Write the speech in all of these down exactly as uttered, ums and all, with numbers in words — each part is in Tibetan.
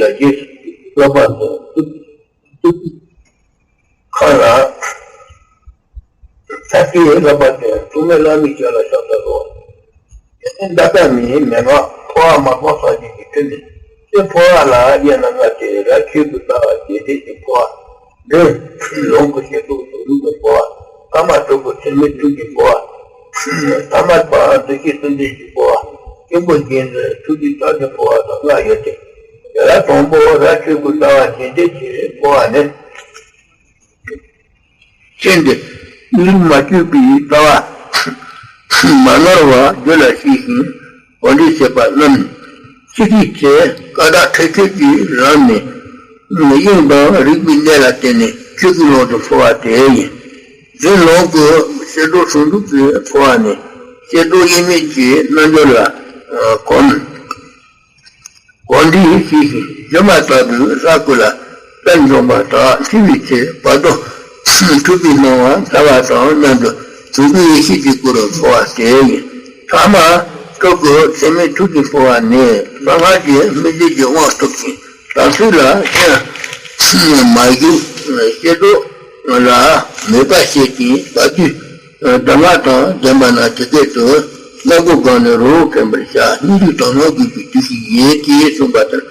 ལ་རྗེས་སུ་བསླབ་པ་དང་ཐུགས་ཐུགས་ཁ་ལ། ས་སྐྱའི་བསླབ་པ་དང་ཐུགས་མེད་བླ་མའི་ཞབས་ལ་ཕྱག་འཚལ་ལོ། དེ་ནས་ཟླ་ལྟར་མའི་མན་ངག་འཕོ་བ་མར་པ་སངས་རྒྱས་ཀྱི་ཐུགས་ནས། དེ་འཕོ་བ་ལ་དབྱེ་ན་ལྔ་སྟེ། རབ་ཆོས་ཀྱི་རྩ་བ་རྒྱས་འདེབས་ཀྱི་འཕོ་བ། འདི་ལོངས་སྐུ་ཞེ་སྡང་ཟུང་འཇུག་གི་འཕོ་བ། ཐ་མ་སྤྲུལ་སྐུ་ཚད་མེད་ཐུགས་ཀྱི་འཕོ་བ། ཐ་མ་པ་འདུ་ཤེས་གསུམ་ལྡན་གྱི་འཕོ་བ། སྐྱེས་བུ་རྒྱས་འཛིན་ཐུགས་རྗེའི་རྩལ་གྱི་འཕོ་བ་དང་ལྔ་ཡོད་དེ། དེ་ལ་དང་པོ་རབ་ཆོས་ཀྱི་རྩ་བ་རྒྱས་འདེབས་ཀྱི་འཕོ་བ་ནི། ཚེ་འདིར་ལུས་མ་བཅོས་པའི་རྩ་བ་མ་ནོར་བ་རྒྱུད་ལ་ཞུགས་ཤིང་གོམས་འདྲིས་བྱེད་པ་རྣམས་ནི། ཕྱི་ཤེས་ཚེ་ཀ་དག་ཁྲེགས་ཆོད་ཀྱི་ལམ་ནས་དབྱིངས་དང་རིག་པའི་གནས་ལ་བརྟེན་ནས་ཆོས་ཀྱི་ཀློང་དུ་འཕོ་བ་དེ་ཡིན། འདི་ལོངས་སྐུ་ཞེ་སྡང་ཟུང་འཇུག་གི་འཕོ་བ་ནི། ཞེ་སྡང་དབྱེར་མེད་ཀྱི་རྣལ་འབྱོར་ལ་གོམས། གོམས་འདྲིས་ཞུགས་ཤིང་སྒྱུ་མ་ལྟ་བུའི་ལྷ་སྐུ་ལ་རྟེན་འབྱུང་བ་དང་། འཆི་བའི་ཚེ་བར་དོ་འཁྲུལ་པའི་སྣང་བ་འཆར་བ་དང་མཉམ་དུ་དྲུག་པའི་ཡེ་ཤེས་ཀྱི་སྐུ་རུ་འཕོ་བ་དེ་ཡིན། ཐ་མ་སྤྲུལ་སྐུ་ཚད་མེད་ཐུགས་ཀྱི་འཕོ་བ་ནི། གསང་སྔགས་ཀྱི་སྨིན་བྱེད་ཀྱི་དབང་ཐོབ་ཅིང་དམ་ཚིག་ལ་ཞེན་མ་བཅུག་ཞེ་སྡང་ལ་མོས་པ་བྱེད་ཅིང་བར་དོའི་གདམས་ངག་དང་ལྡན་པ་ན་ཇི་སྐད་དུ། སྔ་རྒོལ་གང་ནས་རི་བོ་འཕེན་པར་བྱ། སྙིང་རྗེ་དོན་སྣང་དགོས་པའི་དུས་ཤིག་ཡིན། ཅེས་གསུངས་པ་ལྟར།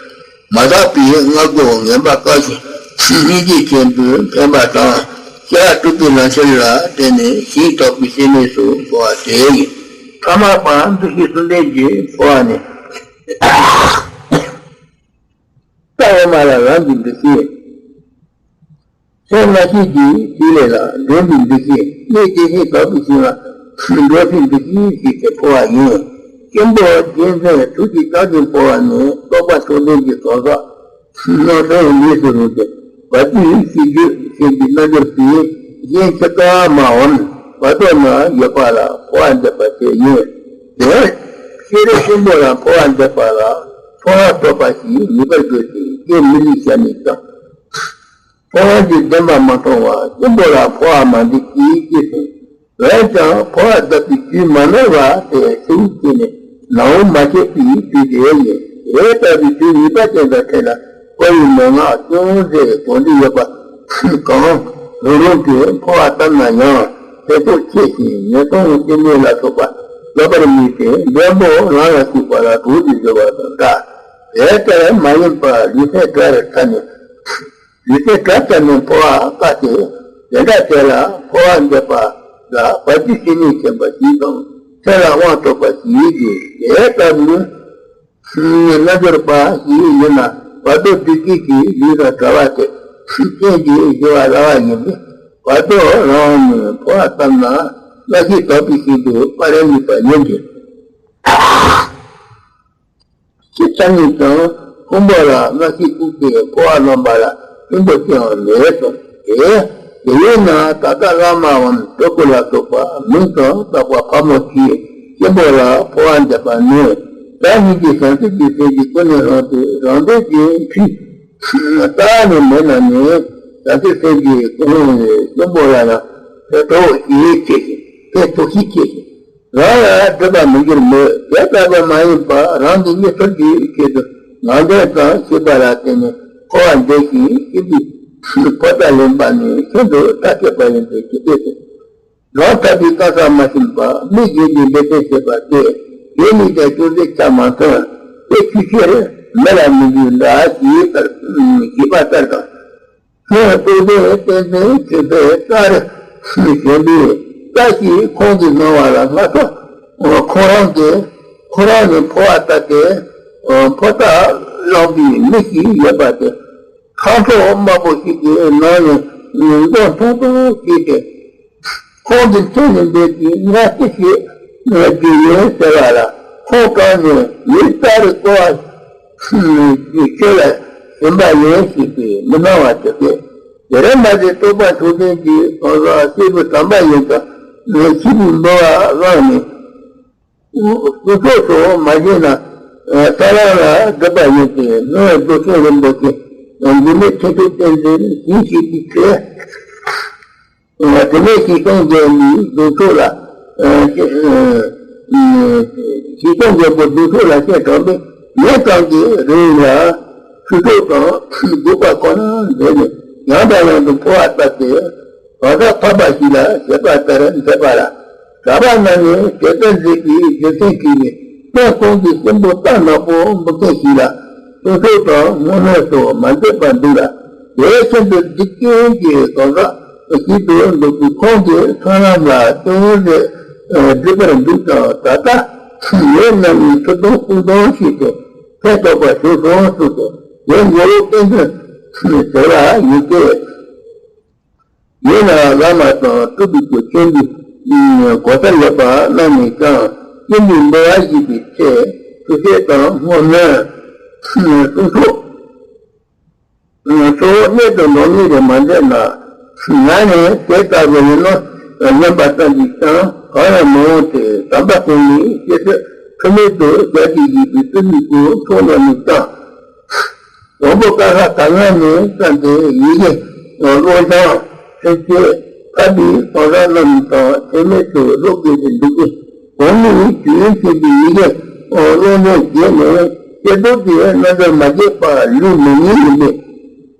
མ་དག་པའི་སྔ་རྒོལ་ངན་པ་བཀག་ཅིང་སྙིང་རྗེ་ཆེན་པོས་འཕེན་པ་དང་། ཤེས་རབ་སྤྲུལ་པའི་ལམ་ཁྱེར་ལ་བརྟེན་ནས་ཞིང་དག་པའི་སེམས་གནས་སུ་འགྲོ་བ་དེ་ཡིན། ཐ་མ་པ་འདུ་ཤེས་གསུམ་ལྡན་གྱི་འཕོ་བ་ནི། རྩ་བ་མ་ལ་རང་གི་འདུ་ཤེས། སེམས་ལྔ་ཤེས་ཀྱི་ཞིང་ལས་ལ་འདྲེན་པའི་འདུ་ཤེས། གནས་དེ་བཞིན་དག་པའི་ཞིང་ལ་འགྲོ་ཞིང་འདུ་ཤེས་ཞེས་བྱ་འཕོ་བ་ཡིན། སྐྱེས་བུ་རྒྱས་འཛིན་ཐུགས་ཀྱི་རྩལ་གྱི་འཕོ་བ་ནི། རྟོགས་པ་མཆོག་ལྡན་གྱི་གང་ཟག་རྣམ་གསུམ་ལས་སུ་རུང་སྟེ། བར་དོའི་ཤེས་རྒྱུད་ཤེས་ཀྱི་རྣལ་འབྱོར་པས་གཞན་ཕྱིར་ཀ་མའམ་བར་དོ་ན་ཡོད་པ་ལ་འཕོ་བ་འདེབས་པ་དེ་ཡིན། དེར་ཤེས་རབ་ཆེན་པོ་ལ་འཕོ་བ་འདེབས་པ་ལ་ཕྲེང་བ་ཐོགས་པ་ཞིག་ངེས་པར་དགོས་ཏེ། རྒྱན་མི་ལུས་བྱ་ནས་ཀྱང་། ཕྲེང་བ་གི་བདེན་པ་མ་མཐོང་བར་སྐྱེས་བུ་ལ་འཕོ་བ་མ་འདེབས་ཅིག་ཅེས་གསུངས། འོན་ཀྱང་འཕོ་བ་གདབ་པའི་དུས་མ་ནོར་བ་དེ་ཤེས་རིག་བྱས་ནས་ནམ་འཕོ་མ་བྱས་པའི་དུས་དེ་ཡིན། དེ་ལྟ་བུའི་དུས་ངེས་པ་ཅན་དང་འཕྲད་ན་འཕོ་བའི་མན་ངག་ཅུང་ཟད་གོམས་འདྲིས་ཡོད་པ་གང་རུང་རུང་གིས་འཕོ་བ་བཏབ་ན་ཡང་ཕན་ཐོགས་ཆེ་ཞིང་ཉེན་སྲུང་སྐྱེ་གནས་ལ་སོགས་པ་ལོག་པར་དམིགས་ཏེ་འབྲས་བུ་རང་ལ་ཞུགས་པ་ལ་གྲོགས་ཀྱིས་བཟོད་པ་དང་འདྲ། དེ་ལྟར་མ་ཡིན་པར་ལུས་སེམས་བྲལ་བའི་ཐབས་ནི། ལུས་སེམས་བྲལ་ཙམ་ནས་འཕོ་བ་བཀག་སྟེ། དེ་འདྲ་དེ་ལ་འཕོ་བ་འདེབས་པ་ལ་བར་དོའི་ཤེས་ནུས་ཆེན་པོ་ཞིག་དང་སེམས་ལ་དབང་ཐོབ་པ་ཞིག་ཡོད་དེ། དེ་ལྟ་བུའི་རྣལ་འབྱོར་པ་ཞིག་ཡིན་ན་བར་དོ་འདུ་བྱེད་ཀྱི་ལུས་དང་བྲལ་བ་དེ་རྐྱེན་གྱིས་སྦྱོར་བ་སླ་བ་ཡིན་པས། བར་དོ་རང་ནས་འཕོ་བ་བཏབ་ན་སླ་ཞིང་དག་པའི་ཤིན་ཏུ་ཕ་རོལ་མོས་པ་ཡིན་ཏེ། ཕྱི་ཆ་ནས་ཀྱང་ཕུང་པོ་ལ་སྔ་ཕྱི་བཀུག་སྟེ་འཕོ་བ་བླངས་པ་ལ་ཕན་པོ་ཅི་ཡང་མེད་གསུངས་ཏེ། དེ་ཡིན་ན་ད་ལྟ་བླ་མའམ་སྤྲུལ་སྐུ་ལ་སོགས་པ་མིང་དང་བཏགས་པ་ཕག་མོ་ཆེའི་སྐྱེས་བུ་ལ་འཕོ་བ་འདེབས་པ་ནི། བདག་ཉིད་ཀྱི་བྱང་ཆུབ་ཀྱི་སེམས་ཀྱི་ཀུན་ནས་བསླངས་ཏེ་རང་དོན་གྱི་འཁྲུལ་རྩ་བ་ནས་མེད་ན་ནི། བྱང་ཆུབ་སེམས་ཀྱི་ཀུན་སློང་ལས་སྐྱེས་བུ་ལ་ཡང་ཕན་ཐོགས་ཤས་ཆེ་ཞིང་ཕན་ཐོགས་ཤས་ཆེ་ཞིང་། རང་ལ་སྒྲིབ་པ་མི་འགྱུར་མོད། དེ་ལྟ་བུ་མ་ཡིན་པར་རང་གི་དངོས་ཐོབ་ཀྱི་ཆེད་དུ་ནང་དོན་ཙམ་ཤེས་པ་ལ་བརྟེན་ནས་འཕོ་བ་འདེབས་ཤིང་སྐྱེས་བུའི་ཕོ་རྟ་ལེན་པ་ནི་ཤིན་ཏུ་ཐ་དད་པ་ཡིན་པས་ཇི་སྐད་དུ། རང་ཐོབ་པའི་གང་ཟག་མ་ཤེས་པ། མི་གཞན་གྱི་འདོད་དོན་ཤེས་པ་སྟེ། དེ་ཉིད་ཀྱང་ཅུང་ཟད་ཆ་མ་མཐུན། དེ་ཆུ་ཤེལ་མེ་ལ་མི་འགྱུར་འདྲ་ཞེས་པར་ཞེས་པ་ལྟར་དང་། ཁོང་རྟོགས་ལྡན་བསྟན་འཛིན་ཆོས་འཕེལ་ལྟར་གཞོན་པའི་བཀྲ་ཤིས་ཁོང་གི་སྣང་བ་ལ་སྔ་ཕྱོགས་ཁོང་རང་གི་ཁོ་རང་ནས་འཕོ་བ་བཏབ་སྟེ་ཕོ་རྟ་བླངས་པའི་མི་ཞིག་ཡོད་པ་དེ། ཁང་ཁྲོ་དམའ་པོ་ཞིག་གི་ནང་ནས་མགོ་ཐུང་ཐུང་བྱས་ཏེ། ཁོང་གི་མཚན་ནི་འདོད་ཀྱི་ང་ཅི་ཞིག་རྒྱུ་ཡིན་ཟེར་བ་ལ། ཁོང་གང་ནས་མི་རྟ་རི་ཀོ་བ་ཁྱོད་ལ་ཟིན་པ་ཡིན་ཞེས་པའི་མི་སྣང་བ་བྱེད་པས། དེར་མ་ཟད་རྟོགས་པ་མཆོག་ལྡན་གྱི་གང་ཟག་སྐྱེས་བུ་དམ་པ་ཡིན་ཀྱང་ནི་ཤི་བའི་འབུལ་བ་བླངས་ནས། དཀོན་མཆོག་སོགས་མ་བཞེངས་ན་ས་རང་ལ་སྒྲུབ་པ་ཡིན་ཏེ། སྔོན་རྡོ་རྗེ་རིན་པོ་ཆེ་འཛིན་མའི་ཁྲི་སྟོད་བསྟན་འཛིན་ཞིང་གཤེགས་པའི་ཚེ། དེ་ནས་ཞིང་སྐྱོང་རྒྱལ་པོའི་གདུང་ཕྱོགས་ལ། ཞིང་སྐྱོང་རྒྱལ་པོའི་གདུང་ཕྱོགས་ལ་སྤྱན་དྲངས་པས། ཉིན་གང་གི་རིང་ལ་ ཁྲུས་གསོལ་དང་སྒུག་པ་ཁོ་ན་མཛད་ནས། ཡང་དང་ཡང་དུ་འཕོ་བ་བཏབ་སྟེ། གང་ཟག་འཕགས་པ་ཞིག་ལ་བཞེད་པ་ལྟར་མཛད་པ་ལ། གྲྭ་པ་རྣམས་ནི་དེ་ལྟར་མཛད་པའི་རྒྱུ་མཚན་གྱིས་ནི། སྔོན་ཁོང་གི་གཅེན་པོ་རྟ་ནག་པོ་འབུ་མཁན་ཞིག་ལ་ཁྲུས་གསོལ་དང་བསྔོ་སྨོན་སོགས་མ་མཛད་པར་འདུག་ལ། དེ་ཤིན་ཏུ་སྡིག་ཅན་གྱི་གང་ཟག་ཞིག་ཏུ་འདུག་པའི་ཁོང་གི་མཐོང་ལམ་ལ་ཅུང་ཟད་སྒྲིབ་པར་འདུག་ཀྱང་། ད་ལྟ་ངེད་རྣམས་ནི་ཆུ་དྭངས་ཀུན་དྭངས་ཤིག་ཏུ་ཕན་ཐོགས་པར་བྱུང་སོང་ཟེར་ཏེ། དེ་མགོ་ལོག་བསྟན་འཛིན་ཟེར་བ་ཡིན་ཏེ། ཡིན་ན་བླ་མ་དང་སྤྲུལ་པའི་སྐུ་མཆོད་འབུལ་གོ་ས་ལེགས་པ་གནང་ནས་ཀྱང་། སྐྱེ་འགྲོའི་འབུལ་བ་བཞེས་པའི་ཚེ། ཆུ་སེར་དང་བསྔོ་སྨོན་གསུང་ཆོག་སོགས་གནད་དུ་འགྲོ་ངེས་རེ་མ་མཛད་ན། ང་ནི་དེ་ལྟ་བུ་ཡིན་ནོ་སྙམ་པ་ཙམ་གྱིས་ཀྱང་གང་ཡང་མི་འོང་སྟེ། དམ་པ་ཀུན་ལས་སྐྱེ་ཚུལ་འཁྲུལ་མེད་དུ་བྱ་རྒྱུ་ཡིན་པའི་སྤྲུལ་པའི་སྐུ་མཆོག་རྣམས་ནས་ཀྱང་། དང་པོ་ཀ་ཁ་ག་ང་ནས་བརྩམས་ཏེ་ཡི་གེ་བློ་བཟང་སེམས་བསྐྱེད་ཕ་བི་གང་ཟག་རྣམས་དང་ཚད་མེད་དུ་སློབ་དགོས་པའི་འདུག་གི། གོང་ནས་ཞུས་མཁན་གྱི་ཡི་གེ་ཀློང་ཆེན་བརྒྱད་ནས་སྐྱེ་རྡོར་གྱི་རྣལ་འབྱོར་མ་སྐྱེས་པ་ལུས་མི་ཉིད་ཡིན་པས།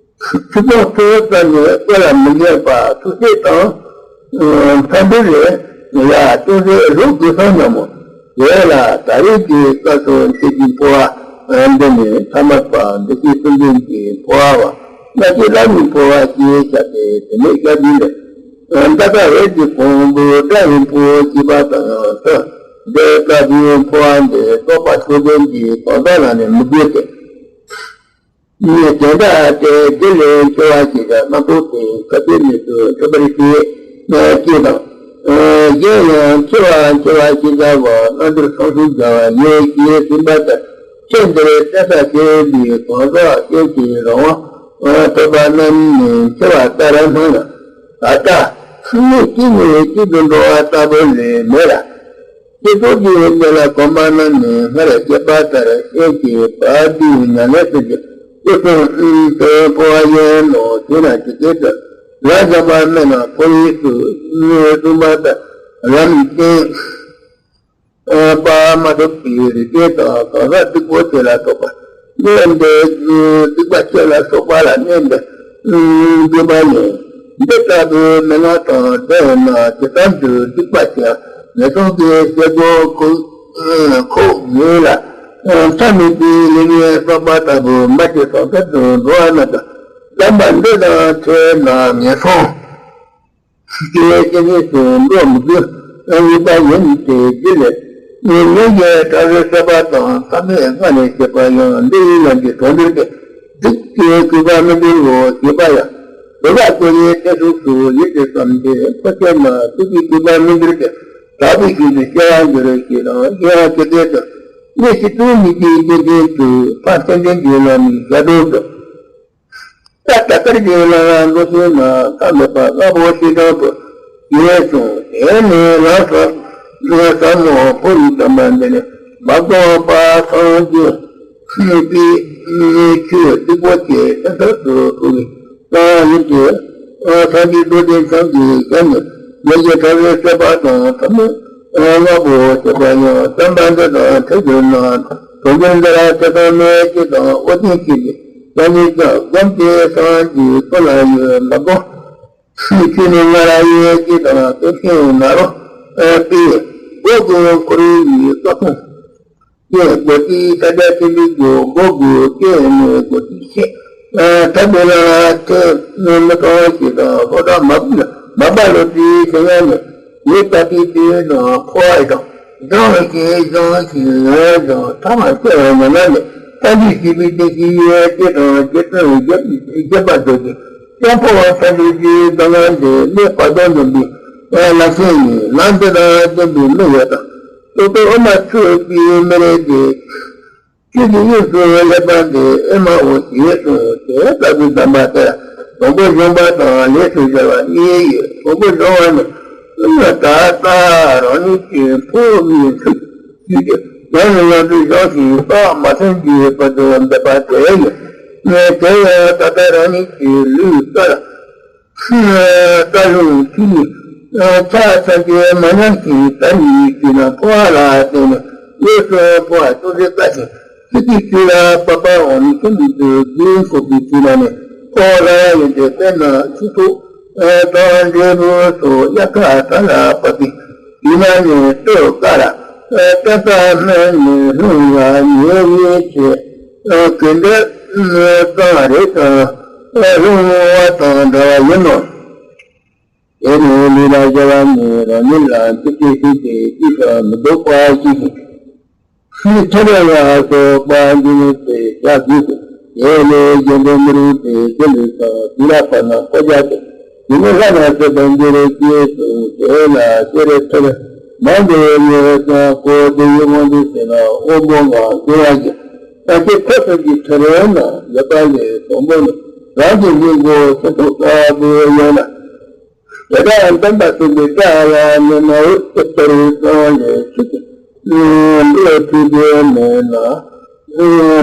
ཆུ་དྭངས་ཐོས་ཙམ་ནས་བསྐལ་ལ་མི་འགྱུར་བ། ཐུགས་སྲས་དང་། ཨ། མཐའ་འདུལ་རེ་ལ་ཅུང་ཟད་བློ་འགྱུར་སོང་སྙམ་མོ། དེ་ལ་ད་རེས་ཀྱི་སྐབས་སུ་མཆོད་ཀྱི་འཕོ་བ་འདི་ནི་ཐ་མལ་པ་འདུ་ཤེས་གསུམ་ལྡན་གྱི་འཕོ་བ་བ། སྔ་ཕྱི་བླ་མའི་འཕོ་བ་ཞེས་བྱ་སྟེ། དེ་ནས་སྐྱབས་འདི་ལས། ད་ལྟ་འོད་ཀྱི་གོང་བུ་སྒྲ་ཡི་འཕོ་བ་བྱེད་པ་དང་ཡང་ཐོན། འདི་ལྟ་བུའི་འཕོ་བ་འདི་རྟོགས་པ་མཆོག་ལྡན་གྱི་གང་ཟག་ལ་ནི་མི་དགོས་ཏེ། དེ་འདྲ་སྟེ་འདི་ལས་སྐྱེ་བ་ཞིག་ལ་རྣམ་རྟོག་དེ་ཁ་ཚིག་མེད་དུ་ཐོབ་པར་བྱེད། ཅེས་དང་། གཞན་ཡང་འཆི་བ་འཆི་བ་ཤེས་བྱ་བ་རྣམ་འགྱུར་སོ་སོར་བྱ་བ་ཡོད་ཅེས་གསུངས་པ་ལྟར། ཚེ་འདིར་བསྟན་ས་ཞེས་པའི་གང་ཟག་སེམས་ཀྱི་རང་དབང་ཐོབ་པ་རྣམས་ནི་འཆི་བ་ལྟར་སྣང་ཡང་། ད་ལྟ་མི་གཅིག་ནས་གཅིག་ཏུ་འགྲོ་བ་ལྟ་བུ་ལས་མེད་ལ། སྐྱེ་འགྲོ་གི་གནས་ལ་གོམས་པ་རྣམས་ནི། སྔར་བཤད་པ་ལྟར་སེམས་ཀྱི་བར་དུ་ཉམས་ལེན་སུ་ཞིག་སྐྱེ་སོང་དུ་འཕོ་བ་ཡིན་ནོ་ཞེ་ན། ཇི་སྐད་དུ། ལམ་སྦྱངས་པ་སྨད་ན་འཕོ་བའི་ཚུལ། གསུངས་པ་ལྟར་ལམ་བསྟན་པ་མ་ཐོབ་པའི་རིགས་ཅན་དང་གང་ཟག་སྡིག་པོ་ཆེ་ལ་སོགས་པ་གནས་འདི་སྡིག་པ་ཆེ་ལ་སོགས་པ་ལ་གནས་འདི་འདུས་པ་ཡིན། འདི་ལྟ་བུའི་མན་ངག་དང་ལྡན་ན་ཇི་ཙམ་དུ་སྡིག་པ་ཆེ་ངན་སོང་གི་སྐྱེ་སྒོ་ཁུག་ཁུག་ཡིན་ལ། མཐའ་མེད་པའི་ལས་ངན་བསགས་པ་ལྟ་བུ་མ་སྐྱེས་ས་མཐར་ཐུག་འགྲོ་བ་རྣམས་དང་། དམ་པ་འདི་དང་འཕྲད་ན་ངན་སོང་གི་སྐྱེ་གནས་སུ་འགྲོ་མི་དགོས། གཉིས་པ་ཡིན་ཏེ། འདི་ལས་ཉོན་མོངས་ཀྱི་དགྲ་བོའི་བསད་པ་དང་། ཐ་མལ་ལྔ་ནས་སྐྱེས་པ་ཡང་། འདི་ཡི་ལམ་གྱི་དོན་འདིར་ཏེ། སྡིག་གི་གུས་པ་མི་འགྱུར་རོ་ཞེས་པ་ཡང་། འདོད་པ་ཀུན་ནས་བསྟེན་ཕྱོགས་སུ། ཡིད་ཀྱིས་བསམས་ཏེ་འཕོ་བྱེད་ན། སྡིག་གི་གུས་པ་མི་འགྱུར་ཏེ། དག་པའི་ཞིང་དུ་སྐྱེ་བར་འགྱུར་ཞེས་དང་། གཞན་ཡང་ཇི་སྐད་དུ། གནས་ཤིན་ཏུ་མི་འཇིགས་རྒྱུ་མཚན་དུ། ཕ་མཚན་ལྡན་གྱི་བླ་མའི་ཞབས་རྡོལ་དུ། ད་ད་ལྟར་གྱི་ལམ་ལ་འགྲོ་ཤེས་ན། ཐ་མལ་པ་ལྔ་པོ་ཞེ་སྡང་དུ་ཞེས་གསུངས། དེ་ནས་ལམ་ཟབ་ཟབ་མོ་འཕོ་བའི་དམ་པ་འདི་ནི་མ་གོམས་པ་སངས་རྒྱས་པའི་ཆོས་སྡིག་པོ་ཆེ་ཕྱིན་མཐར་ཐུག་འཕོ་བའི་ལམ་ཡིན་ཏེ། སངས་རྒྱས་རྡོ་རྗེ་འཆང་གི་ཞལ་ནས། ཉོན་མོངས་དགྲ་བོའི་བསད་པ་དང་། ཐ་མལ་ལྔ་པོ་བསད་པ་ཡང་། དམ་པ་འདི་དང་འཕྲད་གྱུར་ན། དོན་འདི་ལ་ཐེ་ཚོམ་མེད་ཅེས་དང་། ཨོ་རྒྱན་ཆོས་ཀྱི་ཞལ་ནས་ཀྱང་། བསྒོམས་ཏེ་སངས་རྒྱས་ཀུན་ལ་ཡོད་མ་བསྒོམས། ཆོས་ནི་ང་ལ་ཡོད་ཅེས་དང་། དེ་བཞིན་ནཱ་རོ་པའི་སྒོ་དགུ་འཁོར་བའི་སྐབས་སུ། སྐྱེ་དགུ་སྟེ་ས་བརྒྱ་ཆེན་པོའི་རྒྱུ་སྒོ་དགུ་སྐྱེ་ནས་དགུ་སྟེ་ཤི། ཐ་མལ་ལ་ཐེ་མི་གཏོང་ཞེས་དང་། ལྷོ་བྲག་མ་མ་པ་ལོ་ཙཱའི་ཞལ་སྔ་ནས། ཡིད་དཔའ་བརྟུལ་དུས་དང་འཕོ་བ་དང་། སྦྱང་བའི་ཞིང་སྦྱང་ཞིང་ཡང་ཡང་སྦྱང་། ཐ་མལ་སྐྱེ་བ་ཉམས་ན་ནི། སངས་རྒྱས་ཞེས་པའི་བདེ་སྐྱིད་ཡོད་ཅེས་དང་། རྗེ་བཙུན་བརྒྱད་པ་རྡོ་རྗེ་སྤྱང་པོ་ཐར་འདོད་ཀྱི་གདམས་ངག་འདི་ནི་བར་དོ་འཛོམས་པའི་ལམ་ཆེན་ཡིན། ལམ་འདི་དང་ལྡན་པའི་མི་ཡོད་དང་། ལྟོ་ལྟོ་ཨ་མ་ཚུགས་པའི་མི་རེད་དེ། ཁྱོད་ཀྱི་དབྱིངས་སུ་སླེབས་པ་འདི་ཨེ་མའོ་ཞེས་གསུངས། དེ་ལྟ་བུའི་གདམས་པ་དེ་ལ་དང་པོ་སྦྱོང་བ་དང་ལས་སུ་སྦྱར་བ་གཉིས་ཡོད། དང་པོ་སྦྱོང་བ་ནི། ད་ལྟ་རང་ཉིད་ཀྱི་འཕོ་བའི་ཚུལ་གྱིས་ཡང་ནས་ཡང་དུ་སྦྱོང་ཞིང་རྟོགས་མ་ཐོན་གྱི་བར་དུ་འབད་པ་དེ་ཡིན། དེ་ཡང་ད་ལྟ་རང་ཉིད་ཀྱི་ལུས་ལྟར། རྟ་ལུང་ཁྱི་ཆགས་ཐམས་ཅད་མ་ཉམས་ཤིང་ད་ནི་དུས་ན་འཕོ་བ་ལ་བརྟེན་ནས་ལུས་སུ་འཕོ་བ་ཅུང་ཟད་དཀའ་ཞིང་ ཚེ་གཅིག་ཚེ་ལ་པ་པ་འོ་ནི་ཁྱིམ་དུ་རྒྱུན་འཁོར་གྱི་ཚུལ་ལ་ནི་ཁོ་ར་ཡིན་ཏེ། དཔེར་ན་ཆུ་ཐོག་དང་འབྲས་བུ་སོགས་དབྱར་ཁ་དག་ལ་བབ་པའི་དུས་ན་ནི་སྟོད་ཀ་ལ་རྟ་ས་སྨན་ནི་ལྷུང་ལ་ཉེ་བའི་ཚེ། གན་དར་གཙང་རེ་དང་ལྷུང་བ་དང་འདྲ་བ་ཡིན་ནོ། དེ་ནི་ལུས་ལ་བཞག་པ་ནི་རང་ཉིད་ལ་ཚེ་གཅིག་ཤིག་སྟེ་གཅིག་ཏུ་མི་ལྡོག་པ་ཞིག་ཡིན། ཁྲི་ལ་ཡང་སོགས་པ་འདི་ནི་ཚེ་ཞག་དགུ་སྟེ། དེ་ལས་གཞན་པའི་མི་རུང་སྟེ་དེ་ལས་ཀྱང་དུས་ལ་བབ་ན་ཕོ་རྒྱས་ཏེ། དེ་ནི་ལྷ་རྣམས་བསད་པར་འགྱུར་ཞེས་གསུངས། དེ་ལ་སྤྱིར་ཁྲིར་མང་དུ་ཡོད་ཀྱང་ཁོ་དེ་ཡི་དབང་དུ་བྱས་ན་དབང་པོ་ལྔ་འབྱུང་བ་ཡིན། ད་ཁྱེད་ཁོ་ཐུག་གི་ཁྲིར་ན་ཡོད་པ་ལས་དང་པོ་ནི་རང་གི་སྙིང་པོ་ཚེ་ཐོག་ལྟ་བུ་ཡོད་ན། དེ་དག་འདོན་པ་ཐུབ་པའི་སྐྲ་ལ་ནི་མ་འོད་ཀྱི་ལྟར་གང་ལས་ཆུ་དེ་འདི་ཐུབ་པའི་མེད་ན།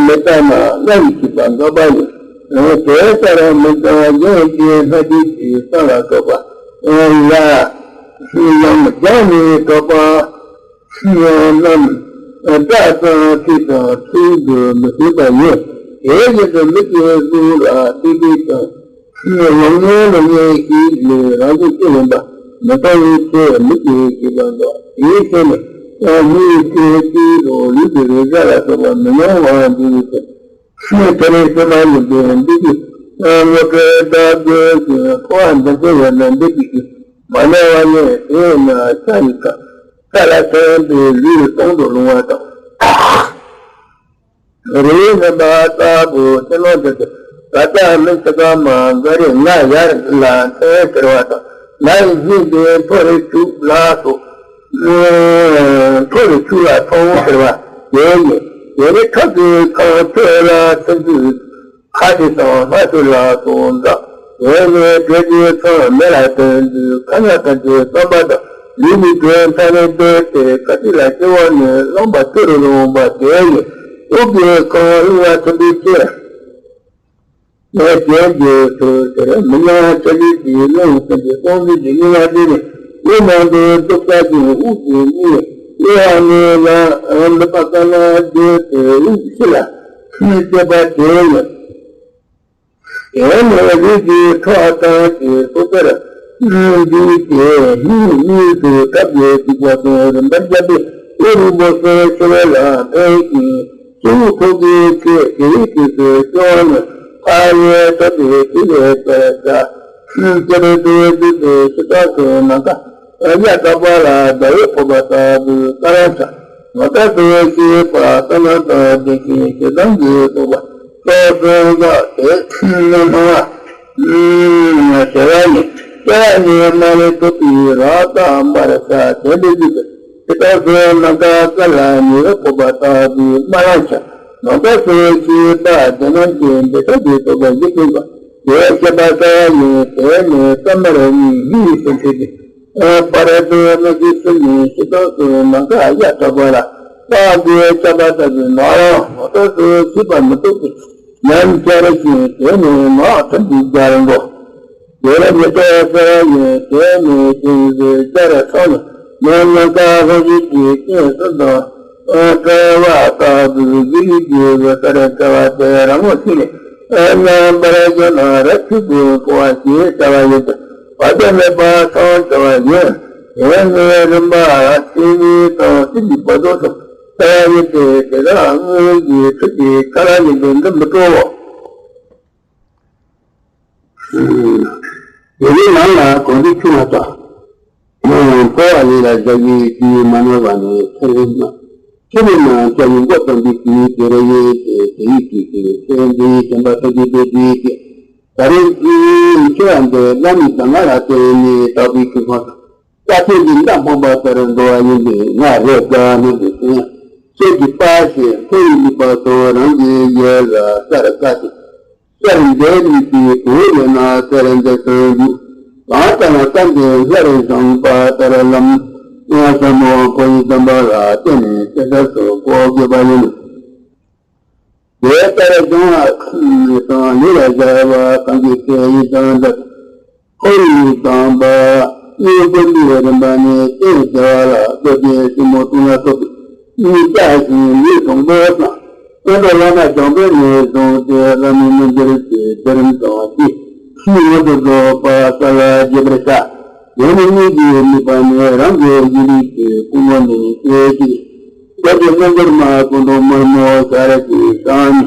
མི་ལྟ་ན་སྔར་བཞིན་པ་འགག་པ་ཡིན། དེ་ལྟར་མི་ལྟ་གཞན་གྱི་སྣ་བདུད་ཀྱི་གསང་ལ་སོགས་པ་ལ་ཡང་སྦྱངས་ནས་གྲགས་པ་རྣམས་སྐྲ་དང་ཐིག་དང་ཚུལ་དུ་མི་ཤེས་པ་ཡིན། དེ་བཞིན་དུ་མི་དེ་གཟུགས་ལ་ཏིག་ཏིག་དང་། ལོག་ཉེས་ལོག་ཉེས་ཤིག་ལས་རང་བཞིན་ཅི་ཡིན་པ་མི་མཐོང་བའི་ཚེ་མི་དེ་ཤེས་པ་འདོད། དེའི་ཚེ་ནི་ཡང་མི་ཡི་ཚེ་གཅིག་ལོ་ལུས་ཀྱི་རེག་བྱ་ལ་སོགས་པ་མི་མྱོང་བར་འགྱུར་བའི་ཚེ། དེ་ནི་ཚེ་མ་ཡིན་པའི་འདུ་ཤེས་ངོ་སྤྲོད་ལྟ་དགོས་ཤིང་འཁོར་བ་འདི་ཚེ་ཡོད་ན་འདི་གཅིག་གིས་མ་ནོར་བ་ཡིན། དེས་ན་ཤ་ཡི་ཁ་ས་ལ་ཐོན་པའི་ལུས་སྟོང་དུ་ལྷུང་བ་དང་། རེ་རེ་བཞིན་པ་ལྟ་བུ་ཕྱི་ནང་དུ་ད་ལྟ་མི་ཚེ་གང་མང་འགའ་རེ་ང་ཡར་ལ་འཐེན་ཟེར་བ་དང་། ང་ཡི་སྙིང་དེ་མཐོ་རུ་ཆུག་ལ་སོགས། མཐོ་རུ་ཆུག་ལ་མཐོང་ཟེར་བ་དེ་ཡིན། དེ་ནི་ཁྲག་གི་ཁམས་ཁྲོད་ལ་ཐིམ་དུས་ཁ་དེ་དང་སྣ་ཚོགས་ལ་སོགས་འདྲ། དེ་ནི་དྲོད་ཀྱི་ཁམས་མེ་ལ་ཐིམ་དུས་ཁ་སྣ་ཐམས་ཅད་སྟོང་པ་དང་། ལུས་ཀྱི་དྲོད་མཐའ་ནས་གཏོར་ཏེ་ཁ་ཐིག་ལ་སྐྱེ་བོ་ནི་རློན་པ་ཏི་རུ་རློན་པ་དེ་ཡིས་དབུགས་ཀྱི་ཁམས་རླུང་ལ་ཐིམ་པའི་ཕྱིར། ལས་ཅན་གྱི་ཚུལ་དེར་མི་ཉམས་ཆ་ལུས་ཀྱི་རླུང་ཐིམ་པའི་སྟོང་ཚུལ་གྱི་རླུང་ལ་བརྟེན་ནས་དབུགས་མང་དུ་སྟོབས་ཆགས་ཤིང་དབུགས་ཀྱི་རླུང་གཡོ་བ་ནི་ལ་ནུབ་པ་ཀ་ན་བརྗོད་དེ་དབུགས་ཕྱི་ལ་སྐྱེ་བ་དེ་ཡིན། དེ་ནས་ལུས་ཀྱི་ཁྲག་ཐམས་ཅད་སོ་སོར་འདུས་ཏེ་སྙིང་གཉིས་སུ་འཁྲབ་སྟེ་འཇུག་པ་དང་རིམ་པར་བརྒྱབ་པའི་དབུགས་རིང་པོ་སོགས་ཤོར་བ་ལ་ཕན་ཞིང་། སྐྱེ་བོ་ཕོ་གི་ཚེ་དེའི་དུས་སུ་སྐྱེ་བ་ནི་ཕ་ཡི་ཐོབ་པའི་དུས་ལས་ཐར་བྱ། སྤྱིར་དུ་བདུད་པའི་ཕྱི་ཐོག་ཏུ་ནམ་མཁའ་གཡའ་དག་པ་ལ་ཟླ་འོད་ཕོག་པ་ལྟ་བུའི་སྐར་ཆ། ངོ་མཚར་དུ་ཤེས་པ་བསོད་ནམས་དང་ལྡན་ཞིང་ཞེ་སྡང་གི་རྟོག་པ་སོགས་སུ་འགགས་ཏེ་སྣང་བ་ཟེར་བ་ཡིན། སྐྱེ་བ་ནི་མ་ལུས་ཐོབ་པའི་རང་དང་འབར་ས་དེ་འདྲ་ཡོད་པས། དེ་དག་སུ་ནམ་མཁའ་དཀར་ལ་ཉི་འོད་ཕོག་པ་ལྟ་བུའི་དམར་ལམ་ཆ། ངོ་མཚར་དུ་ཤེས་པ་དེ་རྣམས་ཀྱི་འདོད་ཆགས་ཀྱི་རྟོག་པ་བཞི་བསྐྲུན་པ། དེ་བཤད་པ་ལྟ་བུ་ཡིན། དེ་ནི་ཙམ་མར་གཉིད་སུ་འཁྲིད་དེ། པར་དུ་གནས་ཀྱི་སུ་ནི་ཤི་དོགས་སུ་ནམ་མཁའ་གཡའ་དག་པ་ལ་དཔག་པའི་ཆ་པ་ལྟ་བུའི་ནང་རང་ངོ་ཐོག་ཏུ་ཤེས་པ་མི་ཐུབ་པའི་ཉམས་འཆར་ཞིང་། དེ་ནི་ངག་ཐུན་གྱི་རྒྱལ་མགོ་དེ་ལ་ཉེ་ཐོག་ས་ཡིན། དེ་ནི་ཤིང་བཟོའི་རྒྱ་ར་ཚང་ནས་ནམ་མཁའ་ལྷོ་ཡུལ་གྱི་སྟེང་སུ་དང་བྲལ་བ་ལྟ་བུའི་གཞི་ཡུལ་གྱི་བཟོ་ལྟར་བྲལ་བ་དེ་རང་ངོ་ཤེས་ནས། རྣམ་པར་གཞོལ་ན་རབ་ཆུ་དགུ་འཁོར་བ་ཞེས་བྱ་བ་ཡོད་པས་བར་དོ་མེད་པ་སངས་བྱ་བ་ཡིན། དེ་ནི་རིམ་པ་ཤེས་ནི་དང་སྲིད་པའི་བར་དོ་དང་བྱ་བ་ཡིན་ཏེ། དེ་དག་དངོས་ཀྱི་ཆོས་ཀྱི་ཆ་ལ་ཡིན་པས་འདི་མི་སྤྲོའོ། དེ་ནི་ནང་ལ་གོང་དུ་ཆུ་མ་དང་། འཁོར་བ་ལས་ལ་བཞག་པའི་དུས་མ་ནོར་བ་ནི་ཚེ་རིང་མ། ཚེ་རིང་མ་བྱ་ཡི་མགོ་བརྩམས་པའི་དུས་དེར་ཡོད་དེ། དེ་ཡི་དུས་སུ་ཚེ་འདིའི་བྱམས་པ་ཐོབ་ཀྱི་འདོད་དུས་ཀྱི། ད་རེས་ཀྱི་འཆི་བ་འདི་བླ་མའི་གདམས་ངག་ལ་བརྟེན་ནས་དག་པའི་ཆོས་ཁོང་དང་། རྩ་ཆེན་གྱི་མདའ་འཕངས་པ་ལྟར་འགྲོ་བ་ཡིན་པས་ང་རེ་དགའ་ནི་འདུག་ཟེར། ཆོས་ཀྱི་དཔལ་ཞེས་མཐོ་ཡི་ལུས་པ་ཚོ་རང་གི་ཡལ་ལ་སར་དཀའ་སྟེ། སར་འདས་ནས་ཀྱི་གོས་ཡོད་ན་སར་འདས་སོང་འདུག། གང་ལྟར་ན་ས་འདི་སྔར་བཞེངས་པ་ལྟར་ལམ་སྔ་ས་མོ་ཁོ་ཡི་དམ་པ་ལ་བརྟེན་ནས་སྐྱེ་ས་སུ་གོ་དགོས་པ་ཡིན། དེ་ལྟར་སྦྱོང་བ་དང་ལུས་ལ་བཞག་པ་གང་གི་ཚེ་ཡི་དང་འདྲ། ཁོ་ཡི་དམ་པ་གཉིས་བསྐོར་འདུས་རིམ་པ་ནི་རྟེན་བྱ་བ་ལ་བཀོད་དེ་སྲིན་མོ་དུང་ལ་སོགས་པའི་གཉིས་བཅའ་ཞིང་ལུས་དང་པོ་དང་། སྔོན་དུ་བླ་མ་བྱང་པོ་ནས་བཟུང་སྟེ། བླ་མའི་རྣལ་འབྱོར་གྱི་སྡེ་རིམ་དང་གཅིག་ཕྱིས་མངོན་དུ་རྫོགས་པ་གསལ་བར་བརྗོད་པར་བྱ། ཡང་ན་སྙིང་རྗེའི་དམིགས་པ་ནི་རང་གི་སྙིང་རྗེ་གི་ཀུན་སློང་ནི་སྐད་ཅིག་བདག་གི་རྣལ་འབྱོར་མ་ཀུན་ཏུ་དམར་མོ་ཤར་གྱི་ཞལ་ནི།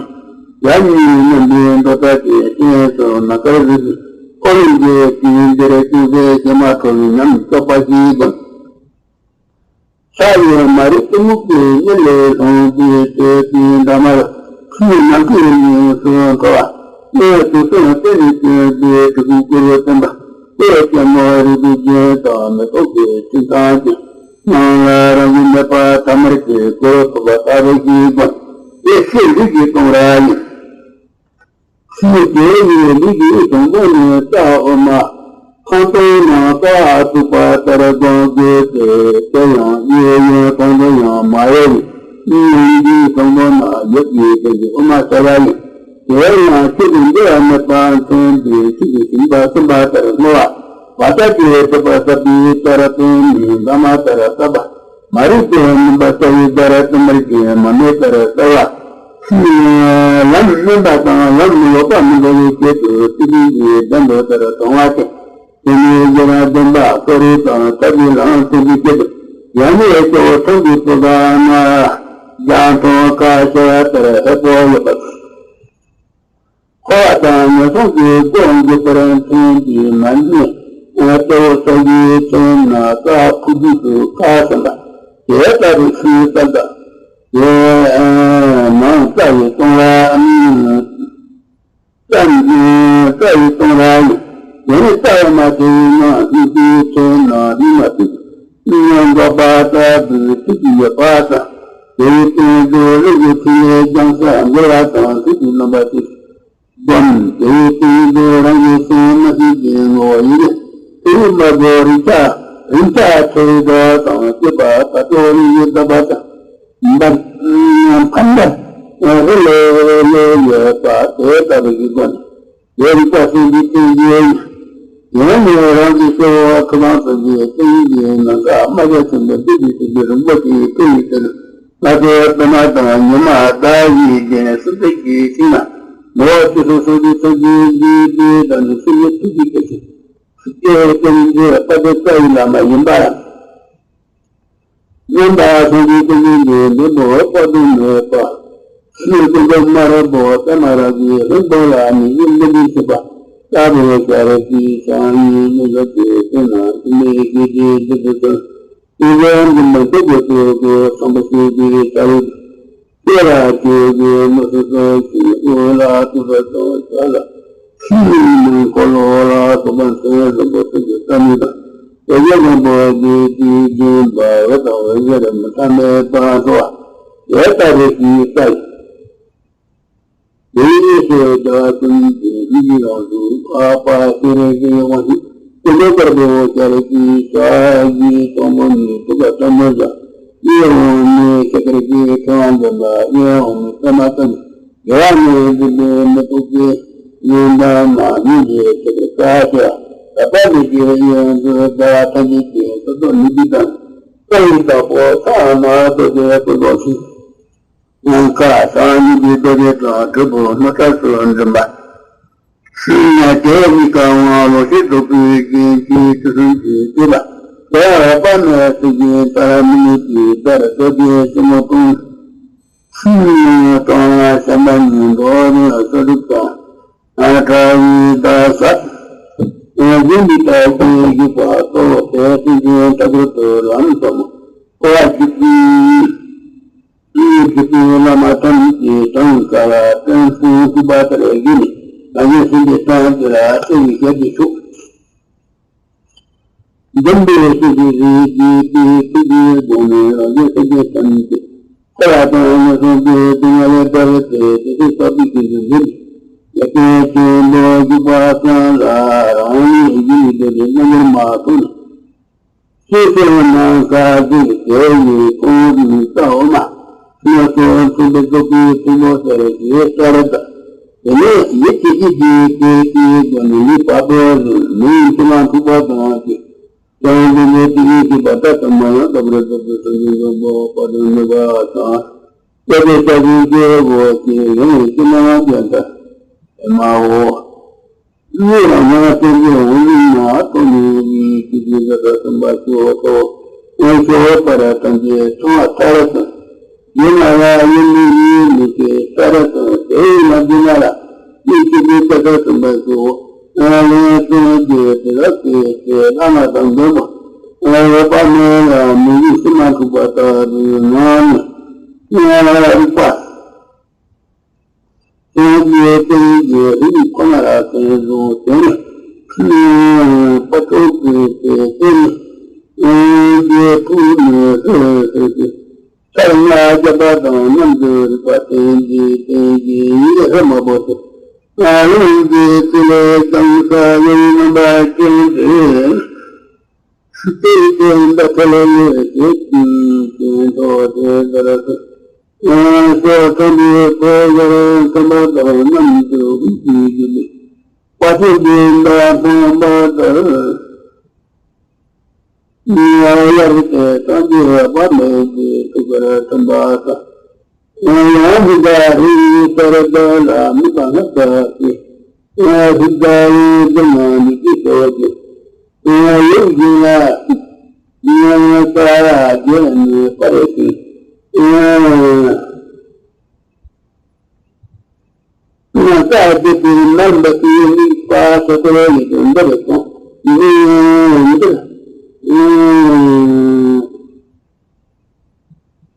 ཡབ་གཉིས་མཉམ་པའི་མདོ་ལྟར་གྱི་སྤྱན་སོགས་ནམ་མཁར་གཟིགས་ཤིང་། འཁོར་ལོས་སྒྱུར་ཞིང་འདིར་ཅུང་ཟད་ཞེན་མ་ཁྲོ་བའི་ཉམས་སྟོབས་པ་ཞིག་བསྒོམ། ཕྱག་གཡས་མ་རིག་གཏི་མུག་གི་གཉེར་ལས་སློང་སྟེ། ཐོད་པའི་འདབ་མར་ཁུ་ནམ་མཁའི་དབྱིངས་སུ་འཕྲོ་བ། གཡས་སུ་གསུང་རྟེན་ནས་བསྐྱོན་པའི་གྲི་གུག་དཀར་པོ་བསྟན་པ། སྟོད་ཀྱི་མོ་རིག་པའི་རྒྱན་དང་མེ་ཏོག་གི་ཕྲེང་ཐང་ཅན། ནང་ལ་རང་བཞིན་མེད་པ་ཐ་མལ་གྱི་གོས་ཕུབ་པ་ལྟ་བུ་ཞིག་བསྒོམ། དེ་ཕྱིར་ལུས་ཀྱི་ལྟུང་ར་ཡིན། ཕྱིས་དེ་ཡི་ལུས་ཀྱི་གཟུགས་པོ་ནི་རྩ་དབུ་མ། ཁང་སྟོང་ནང་རྩ་བ་བཙུགས་པ་ལྟར་བསྒོམ་དགོས་ཏེ། དེ་ཡང་གཡས་གཡོན་གང་དུ་ཡང་མ་གཡོ་བའི་སྙིང་རྗེའི་གཟུགས་པོ་ན་ཡོད་ཀྱི་དོན་གྱི་དབུ་མ་གསལ་བ་ཡིན། དེ་ཡང་ཆོས་ཀྱི་འབྲེལ་བ་མེད་པར་མཚོན་པའི་ཆོས་ཀྱི་ཞིང་པ་གསུམ་པ་ལྟར་སྨྲ་བ། བ་ཏ་ཅེ་ཐེག་པ་ཟབ་པའི་ལྟར་སྟོན་ནས་བླ་མ་ལྟར་གསལ་བ། མ་རིག་པས་མུན་པ་རྩ་བའི་བརྡར་བཙུན་མར་གྱི་མ་རྨོས་ལྟར་གསལ་བ། ལམ་དམན་པ་དང་ལམ་ལོག་པ་མི་འགྲོ་བའི་ཆེད་དུ་ཚུལ་ཁྲིམས་ཀྱི་བདག་འདོད་ལྟར་གཏོང་བ་སྟེ། དེ་ནས་རྒྱུ་རང་བདེན་པ་ཁོ་རའི་དང་ཐབས་ཀྱི་ལམ་མཐུན་པའི་ཆེད་དུ། ཡང་ནས་སྐྱེ་བོ་ཐམས་ཅད་པོ་དང་ན། རྒྱ་མཐོང་ཁ་ཤར་ལྟར་ཧེ་པོ་ཡོད་པ། འཁོར་བ་དང་ངན་སོང་གི་སྒོ་འགེབས་པར་མཐུན་པའི་མ་ཎི། ལྟེ་བ་ས་གཞིའི་ཚོན་ན་ས་ཕུག་རྒྱུད་དུ་ཁ་ཟིན་པ། དེ་ལྟ་བུའི་ཤིང་རྟ་དང་། དེ་ནང་རྩ་བའི་ལྟུང་ར། རྩ་རྩ་བའི་ལྟུང་ར་ཡིན། དེ་ནི་རྩ་བ་མ་དེ་ཡི་ནང་སྙིང་རྗེའི་ཚོན་ན་སྙིགས་མ་དེ། སྙིང་འགོག་པ་ལྟ་བུའི་ཚིག་གི་ཡོད་པ་དང་། དེའི་སྟེང་དུ་ཀླུ་གི་ཕྲིན་ལས་རྒྱང་ས་འགྱུར་བ་དང་ཚིག་གི་རྣམ་པ་དེ། བསྒོམ། དེའི་སྟེང་དུ་རང་གི་སེམས་མ་ཤེས་ཀྱི་ངོ་བོ་ཡི་གེ་དེ་ཡི་དམར་པོ་རིག་ཆ་རིམ་ཆ་ཚོལ་བ་དང་བཅས་པ་ད་ལྟོ་རིག་གི་བརྡ་པ་དང་འབར་འཕམ་པ་རི་ལས་ལས་ཡོད་པ་དེ་ལྟ་བུ་ཞིག་བསྒོམ། དེ་རིག་པ་སེམས་ཀྱི་སྟེང་གི་ཡོན་ནི་རང་གི་སྤྱི་བོ་ཁ་གང་ཚོ་གི་སྟེང་གི་ནམ་མཁའ་སྨྲ་བྱ་ཆེན་པོ་འདི་ཡི་སྟེང་གི་རིན་པོ་ཆེའི་སྟེང་གི་སྟེང་། ལྷ་ཚོགས་པད་མ་དང་ཉི་མ་ཟླ་བའི་གདན་སུམ་བརྩེགས་ཀྱི་ཤིང་ན། ནོར་སྲིད་གསུམ་སོགས་ཀྱི་ཚོགས་ཀྱི་རྒྱུད་སྡེ་དང་ནི་སྲིད་པའི་ཐུགས་ཀྱི་སྐད་ཅིག །སྐྱེ་བོ་ཀུན་གྱི་དཔལ་དེ་རྩ་བའི་བླ་མ་ཡིན་པ་ཡང་། མངོན་པར་བྱང་ཆུབ་ཀུན་འདུས་ཀྱི་འབྲས་བུ་དཔག་ཏུ་མེད་པ། ཤིང་ཀུན་ཏུ་དམར་པོ་པད་མ་རང་གི་ཧོན་སྤོང་ལ་ནི་ཡིད་འདི་འདི་བྱེད་པ་ལྟ་བུ་ཤར་གྱི་བྱང་ཡི་མི་ཟབ་ཀྱི་དེ་ན་དུ་མའི་ཤེས་བྱའི་འདི་དུ་སོང་། དེ་ལས་འདི་མ་ཐུབ་པའི་ཐུགས་ཀྱི་ཚངས་པ་ཤེས་ཀྱི་ཤར་རི། ཤེས་རབ་ཆོས་ཀྱི་མུ་ཟུ་སོགས་ཀྱི་དབུ་ལ་ཐུབ་པ་དང་ཤར་ལ། ཤིང་འཁོར་ལོ་ལ་སོགས་པ་མཚན་བཟང་པོ་ཐུགས་ཀྱི་རྩ་ནི་དང་། དེ་ཡང་ལྷུན་པོ་འདི་དུས་རྒྱུན་པ་འོད་དང་འོད་ཟེར་མི་ཐ་མལ་པ་འཕྲོ་བ། དེ་ལྟ་བུ་ཞིག་ལྟ་ཡི། དེའི་ཡེ་ཤེས་བདེ་བ་ཀུན་གྱི་མིག་གི་རང་གཟུགས་འཕགས་པ་སྤྱན་རས་གཟིགས་དབང་ཕྱུག་ཀུན་འདུས་དཀར་པོ་ཤར་གྱི་ཞལ་གྱི་དང་པོ་ནི་ཐུགས་ཀ་ཐོན་པོ་བཞག །གཡས་འོག་ནི་ཤེལ་དཀར་གྱི་ཕྲེང་བ་འདོན་པ། གཡོན་འོག་ནི་པད་མ་ཐོན། དེ་བ་ནི་འཛིན་པའི་མེ་ཏོག་གི་ཡོན་བདག་མ་སྙིང་རྗེ་ཐེག་པའི་བཀའ་ཤོག །ད་ལྟ་མི་དགེ་གཡོན་དུ་ཟླ་བ་ཐམས་ཅད་ཀྱི་སོ་སོ་ནི་འདི་དང་། ས་ཡི་བདག་པོ་ཐ་མ་རྡོ་རྗེ་ཀུན་རྫོགས་ཤིང་། ཁ་སང་ཉིད་ཀྱི་རྡོ་རྗེ་དང་གྲུབ་པོ་སྣོད་ཁྲག་སུ་འཛིན་པ། ཤིང་ན་དེ་གཉིས་ཀ་དབང་ལོ་ཤས་རྫོགས་པའི་རྒྱན་གྱི་དུས་གསུམ་གྱི་སྤྲུལ་པ། དེ་བ་པ་ནི་སྲིད་ཀྱི་ལྟར་མི་ནུས་ཀྱི་ཟླར་རྡོ་རྗེ་སྲིན་མོ་སྟོང་། ཤིང་སྟོང་ལ་ཤམ་པ་ཉིད་འགྲོ་རིང་ས་སྒྲུབ་དང་། ཨ་ཁྲ་བའི་ཟླ་ས། འཛིན་པའི་ལྟ་བའི་བཞུགས་པ་གཙོ་བོ་དེ་སྲིད་ཀྱི་ལྟ་བུ་དུ་ལམ་གསུམ་འཁོར་བ་འཇིག་པའི། སྤྲུལ་པའི་བླ་མ་ཐམས་ཅད་གྲངས་ཀ་ལ་ཀུན་གསལ་ཐུབ་པ་ལྟར་བཞུགས་ནས། ང་ཡི་སེམས་ཀྱི་གཏམ་དེ་ལ་གསོལ་བའི་ཞལ་གྱིས་ཞུ། འཛམ་བུའི་སྤྱི་གཙུག་རིགས་ཀྱི་དེའི་ཐུགས་ཀྱི་སྒོ་ནས་རང་གི་སེམས་ཅན་ཐམས་ཅད་འཁོར་བ་དང་ངན་སོང་གི་སྡུག་བསྔལ་ལས་བསྒྲལ་བའི་ཕྱིར་དེ་སྲིད་ས་བུའི་དཀྱིལ་དུ་འཛུལ་ནས། ཡ་གྱལ་ཆེན་པོ་བཞུགས་པ་སང་ལ་རང་ཉིད་ཀྱི་འདོད་པའི་རྣལ་འབྱོར་མ་ཐུག་ནས། སོ་སོའི་ནམ་མཁའ་ཟེར་དེ་ཡི་ཁོང་གི་རྩ་འོག་མ། སྣ་ཚོགས་མཚུངས་པའི་རྫོགས་པའི་ཕུང་པོ་ཟེར་ཞེས་ལྟར་དང་། དེ་ནས་ཡིད་ཀྱི་ཡིད་ཀྱི་སྐད་ཀྱི་སྒོ་ནས་ཡིད་དཔའ་བོ་རུ་མིའི་ཕྱི་ནང་འཁྲུག་པ་དང་གཅིག །ཀྱང་འདི་ནས་དེ་ཡི་ཤེས་པ་ད་ལྟ་མ་ཡང་ལྟ་བུར་རྫོགས་པའི་སངས་རྒྱས་རྫོགས་པ་དཔལ་དུ་ནུས་པ་དང་། སྐྱབས་པའི་སྐྱབས་སུ་མཆིའོ། ཞེས་ལན་ཅི་མ་ཡང་བརྒྱ་ཕྲག་མའོ། གཉིས་ལ་ན་སེམས་ཅན་འོང་ལུས་ན་ཐོག་མེད་ཀྱི་ཆུ་ཆུ་ས་ས་གསུམ་པ་ཞོ་ཏོ། ཨོ་ཞོ་པར་ཐམས་ཅད་ཚང་བ་ཐར་སོང་། ཡིན་ན་ཡང་ཡིན་མིན་ཡིན་མིན་ཞེས་ཐར་སོང་། དེ་ཡིན་ན་འདི་ན་ལ་ཡིན་ཆུ་ཆུ་ས་ས་གསུམ་པ་ཞོ། ལན་གསུམ་གྱི་དེ་ལ་ཟེར་ཏེ་བླ་མ་དང་མགོན་པོ། འོད་དཔག་མེད་ལ་མི་ཡུལ་ཕྱི་མ་འཁྲུགས་པ་ལྟ་བུའི་ངང་ནས་རིག་པ། སངས་རྒྱས་བསྟན་བཅོས་རིགས་ཁོ་ན་ལ་བརྟེན་རུང་དེ་ནི་དཔལ་ཕྲུག་གི་དེ་དེ་ནི་དེ་ཐུགས་ནི་ལྷོད་ལྷོད་དེ། ཕྱག་ན་རྒྱ་གར་དང་མཉམ་དུ་རིག་པ་བསྟན་གྱི་བསྟན་གྱི་ཡི་གེ་ཧེ་མ་པོ་དེ། ང་རང་གི་ཚེ་ལས་ཀྱང་ས་ཡོད་རྣམ་པ་ཅན་དེ། དེ་དེ་འདྲ་ཐ་ལ་ཡོད་དེ་དེ་དེ་མདོ་དེ་འདྲ་ལ་སོགས་ཐམས་ཅད་ཐོས་པར་ཐམས་པ་དང་མཉམ་དུ་དབུས་ཀྱི་རྒྱུད་ལས་དཔལ་ཆེན་འདི་འདྲ་མཐོང་བ་ལྟར། ཡར་དེ་སངས་རྒྱས་དཔག་མེད་ཀྱི་ཐུགས་ཀར་ཐིམ་པ་དང་། ཡང་ཡང་མི་འདའ་རིགས་སར་བདག་ལ་དམིགས་པ་སྔར་ལྟར་གྱི། ཡང་སྲིད་དང་ཡང་འཛམ་གླིང་མི་བསྐྱོད་ཕྱོགས་ཀྱི། ཡང་ཡུལ་ཡུལ་ལ། ཡང་ས་ར་རྒྱལ་ནི་པར་ཞིང་། ཡང་ས་རྒྱལ་པའི་མར་འབབ་པའི་དམིགས་པ་སོ་སོར་ཡོད་དོ་འདིར་སོང་།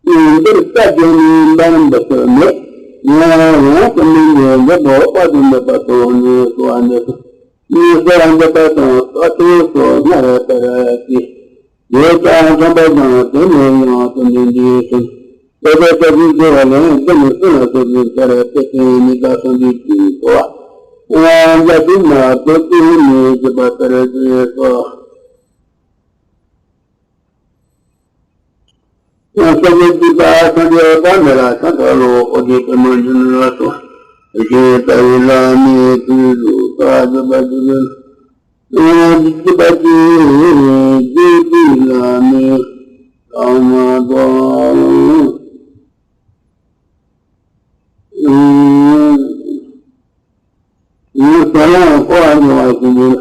འདིར། འདིར་ས་རྒྱལ་ནི་འབར་འབབ་པ་མེད། ཡང་ཡང་སེམས་ནི་འདི་འདི་པོ་དཔག་ཏུ་མེད་པ་དོན་ནི་གོ་བ་ནི། ནི་གོ་བ་འདི་པ་དང་ས་སྟོང་སོགས་སྔར་ལྟར་གྱི། ཡོད་ཀྱང་ཚངས་པ་ཀྱང་དེ་ནས་ཡང་དུ་འདི་འདི་ཞིང་། དེ་ལྟར་ས་བཅུ་མཆོད་པ་ལས་འདི་ནི་གསུང་ལ་སོགས་པའི་ཚར་པེ་ཏི་ནི་ད་སང་འདི་ཀྱི་གོ་བ། ཡང་འཇའ་ཚོན་མ་ཏོག་ཏུ་ནི་བཞི་པ་ལྟར་གྱི་སོ། ཡང་སྐྱབས་འཇུག་པ་སངས་རྒྱས་པ་མེད་ལ་སངས་རྒྱས་ལོ་ཨོ་རྒྱན་པདྨ་འབྱུང་གནས་ལ་སོགས། ཡེ་ཤེས་ལྟ་བའི་བླ་མའི་ཚུལ་དུ་བཀའ་སྒྲུབ་པ་ཞིག་ཡིན། ཡང་སྒྲུབ་པ་ཀྱི་རྗེས་ཀྱི་བླ་མའི་བླ་མ་དང་། ཡང་ས་ཡང་འཁོར་བ་མྱོང་བ་ཞིག་ཡིན།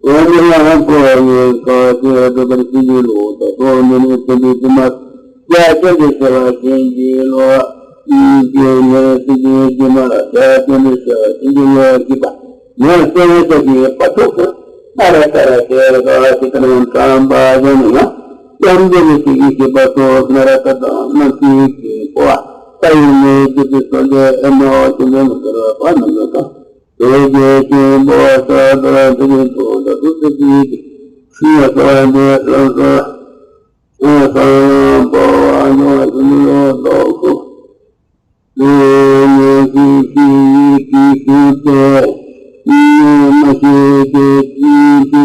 འོན་ཀྱང་ཡང་འཁོར་བའི་སྐབས་སུ་སྒྲུབ་པར་བྱེད་ཀྱི་ལོ་ད་དོ་འདི་ནི་ཚེ་འདིའི་དུས་མ་རྒྱ་ཆེན་པོའི་ཤེས་པ་ཅན་གྱི་བློ། ཀྱི་ཉེར་སྲིད་ཀྱི་དུས་མ་རྒྱ་ཆེན་པོའི་ཤེས་པ་ཅན་གྱི་བློ་ཞིག་པ། ཉེར་སྲིད་ཀྱི་པ་ཐུག་སུ་ཨ་ར་ཀ་ར་ཏེ་ར་ཀ་ཤི་ཀ་ར་ཀྲམ་པ་ཡོད་ན་ཡང་། ཡང་འདི་ནི་ཚིག་གི་ཤེས་པ་སོགས་སྔ་ར་ཀ་དང་རྣམ་ཤེས་ཀྱི་སྐོར་བ་ལྟ་ཡི་མེད་ཀྱི་དུས་སུ་འདི་ཨེ་མ་བ་ཅན་དུ་མི་འགྱུར་བ་རྣམས་ལ་དང་། དེ་རྗེས་ཀྱི་འབོ་ས་དོར་དུ་གྱི་དོ་དུ་དུ་དུ་དུ་ཤི་ཡ་སོ་འདི་ལ་སོ། ཨེ་ས་ཡང་འབོ་བ་ཉོ་བ་ཤི་མི་ལོ་ལོ་ཁུ། ཨེ་ཡེ་ཤེས་ཤེས་ཡི་དུས་སུ་དེ་ཉེ་མ་ཤེས་དེ་དུས་དེ།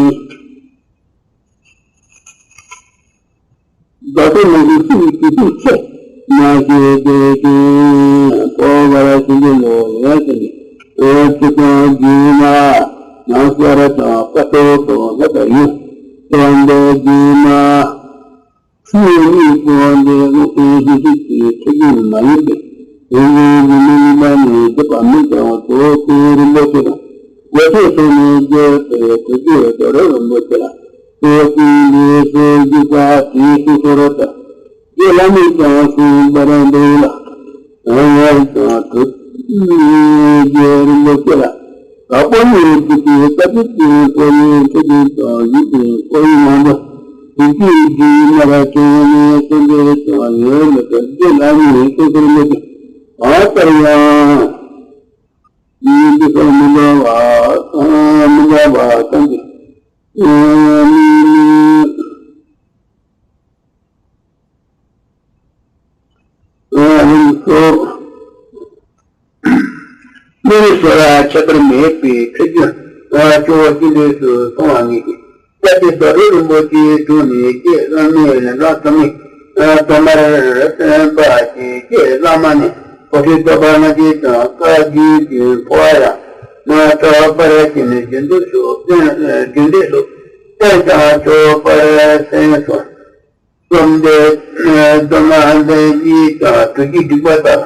བདག་ཏུ་མ་གྱུར་ཚུལ་གྱི་ཚུལ་ཆེ། མ་ཤེས་དེ་ཀུན་འཁོར་བར་ཞིང་གི་ལོ་ཡོད་ཟེར་ནས། འོད་ཀྱི་དོན་བརྒྱུད་ན་ནང་སོར་དང་དཀའ་ཐུབ་ཏུ་སླེབས་པ་ཡིན། དོན་དེ་བརྒྱུད་ན་ཆོས་ཉིད་དོན་དེ་སློབ་དཔོན་ཞིག་ཞིག་གིས་ཐུགས་རྒྱུད་མ་ཡིན་པས། དོན་དེ་བརྒྱུད་ནས་ཡིན་པ་ནི་རྒྱུད་པ་མི་འདྲ་བ་དོ་ཀུན་རིན་པོ་ཆེ་དང་། དགོས་ཆེད་དུ་ནི་བརྗོད་པའི་དུས་ཀྱི་རྡོ་རི་རིན་པོ་ཆེ་ལ། དེ་ཀུན་ལས་སུ་འཇུག་པ་དེའི་སོ་སོར་དང་། རྗེ་བླ་མས་ཀྱང་གསུངས་པར་འདུག་ལ། འོན་ཀྱང་དུས་རྒྱལ་རིན་པོ་ཆེ་ལ། དྭགས་པོ་ནི་དུས་ཀྱི་བཀའ་སྒྲུབ་ཀྱི་སྐོར་ཡིན་ཐུགས་རྗེ་དང་ཡིད་ཀྱི་སྐོར་ཡིན་ནམ། དུས་ཀྱི་རྒྱུད་མར་ཐོན་ནས་གསུངས་པའི་དོན་ཡོད་མེད་དུ་རྗེ་བླ་མས་གསུངས་ཟེར་མི་འདུག་གང་ལྟར་ཡང་། ཡིན་འདི་སོགས་མི་འདྲ་བ་མི་འདྲ་བ་ཙམ་གྱིས། རིམ་གྲོ། མི་རིགས་སོགས་ལ་ཁྱད་པར་མེད་པའི་ཁྱད་ཆོས་སྐྱེ་བོ་ཅི་འདྲ་སུ་མཐོང་བ་ངེས་ཀྱི། སྐྱབས་རྗེ་རྡོ་རྗེ་རིན་པོ་ཆེའི་དྲུང་ནས་རྗེ་བླ་མའི་ལན་གྲངས་ཐོག་མའི་ཐོག་མར་སྟོན་པ་ཞིག་རྗེ་བླ་མ་ནི་གོ་སྒྲིག་རྟོགས་པ་ལྔ་བརྒྱ་དང་བཀའ་བརྒྱུད་ཀྱི་འཕོ་བ་ཡང་མ་ཐོབ་པར་བྱས་ནས་རྒྱུན་འདི་སོགས་རྒྱུན་འདི་སོགས་བསྟན་དང་ཆོག་པར་གསན་སོ། བཅོམ་ལྡན་གདོད་མ་ལྡན་གྱི་དང་ཐུགས་རྗེ་འཇུག་པ་དང་།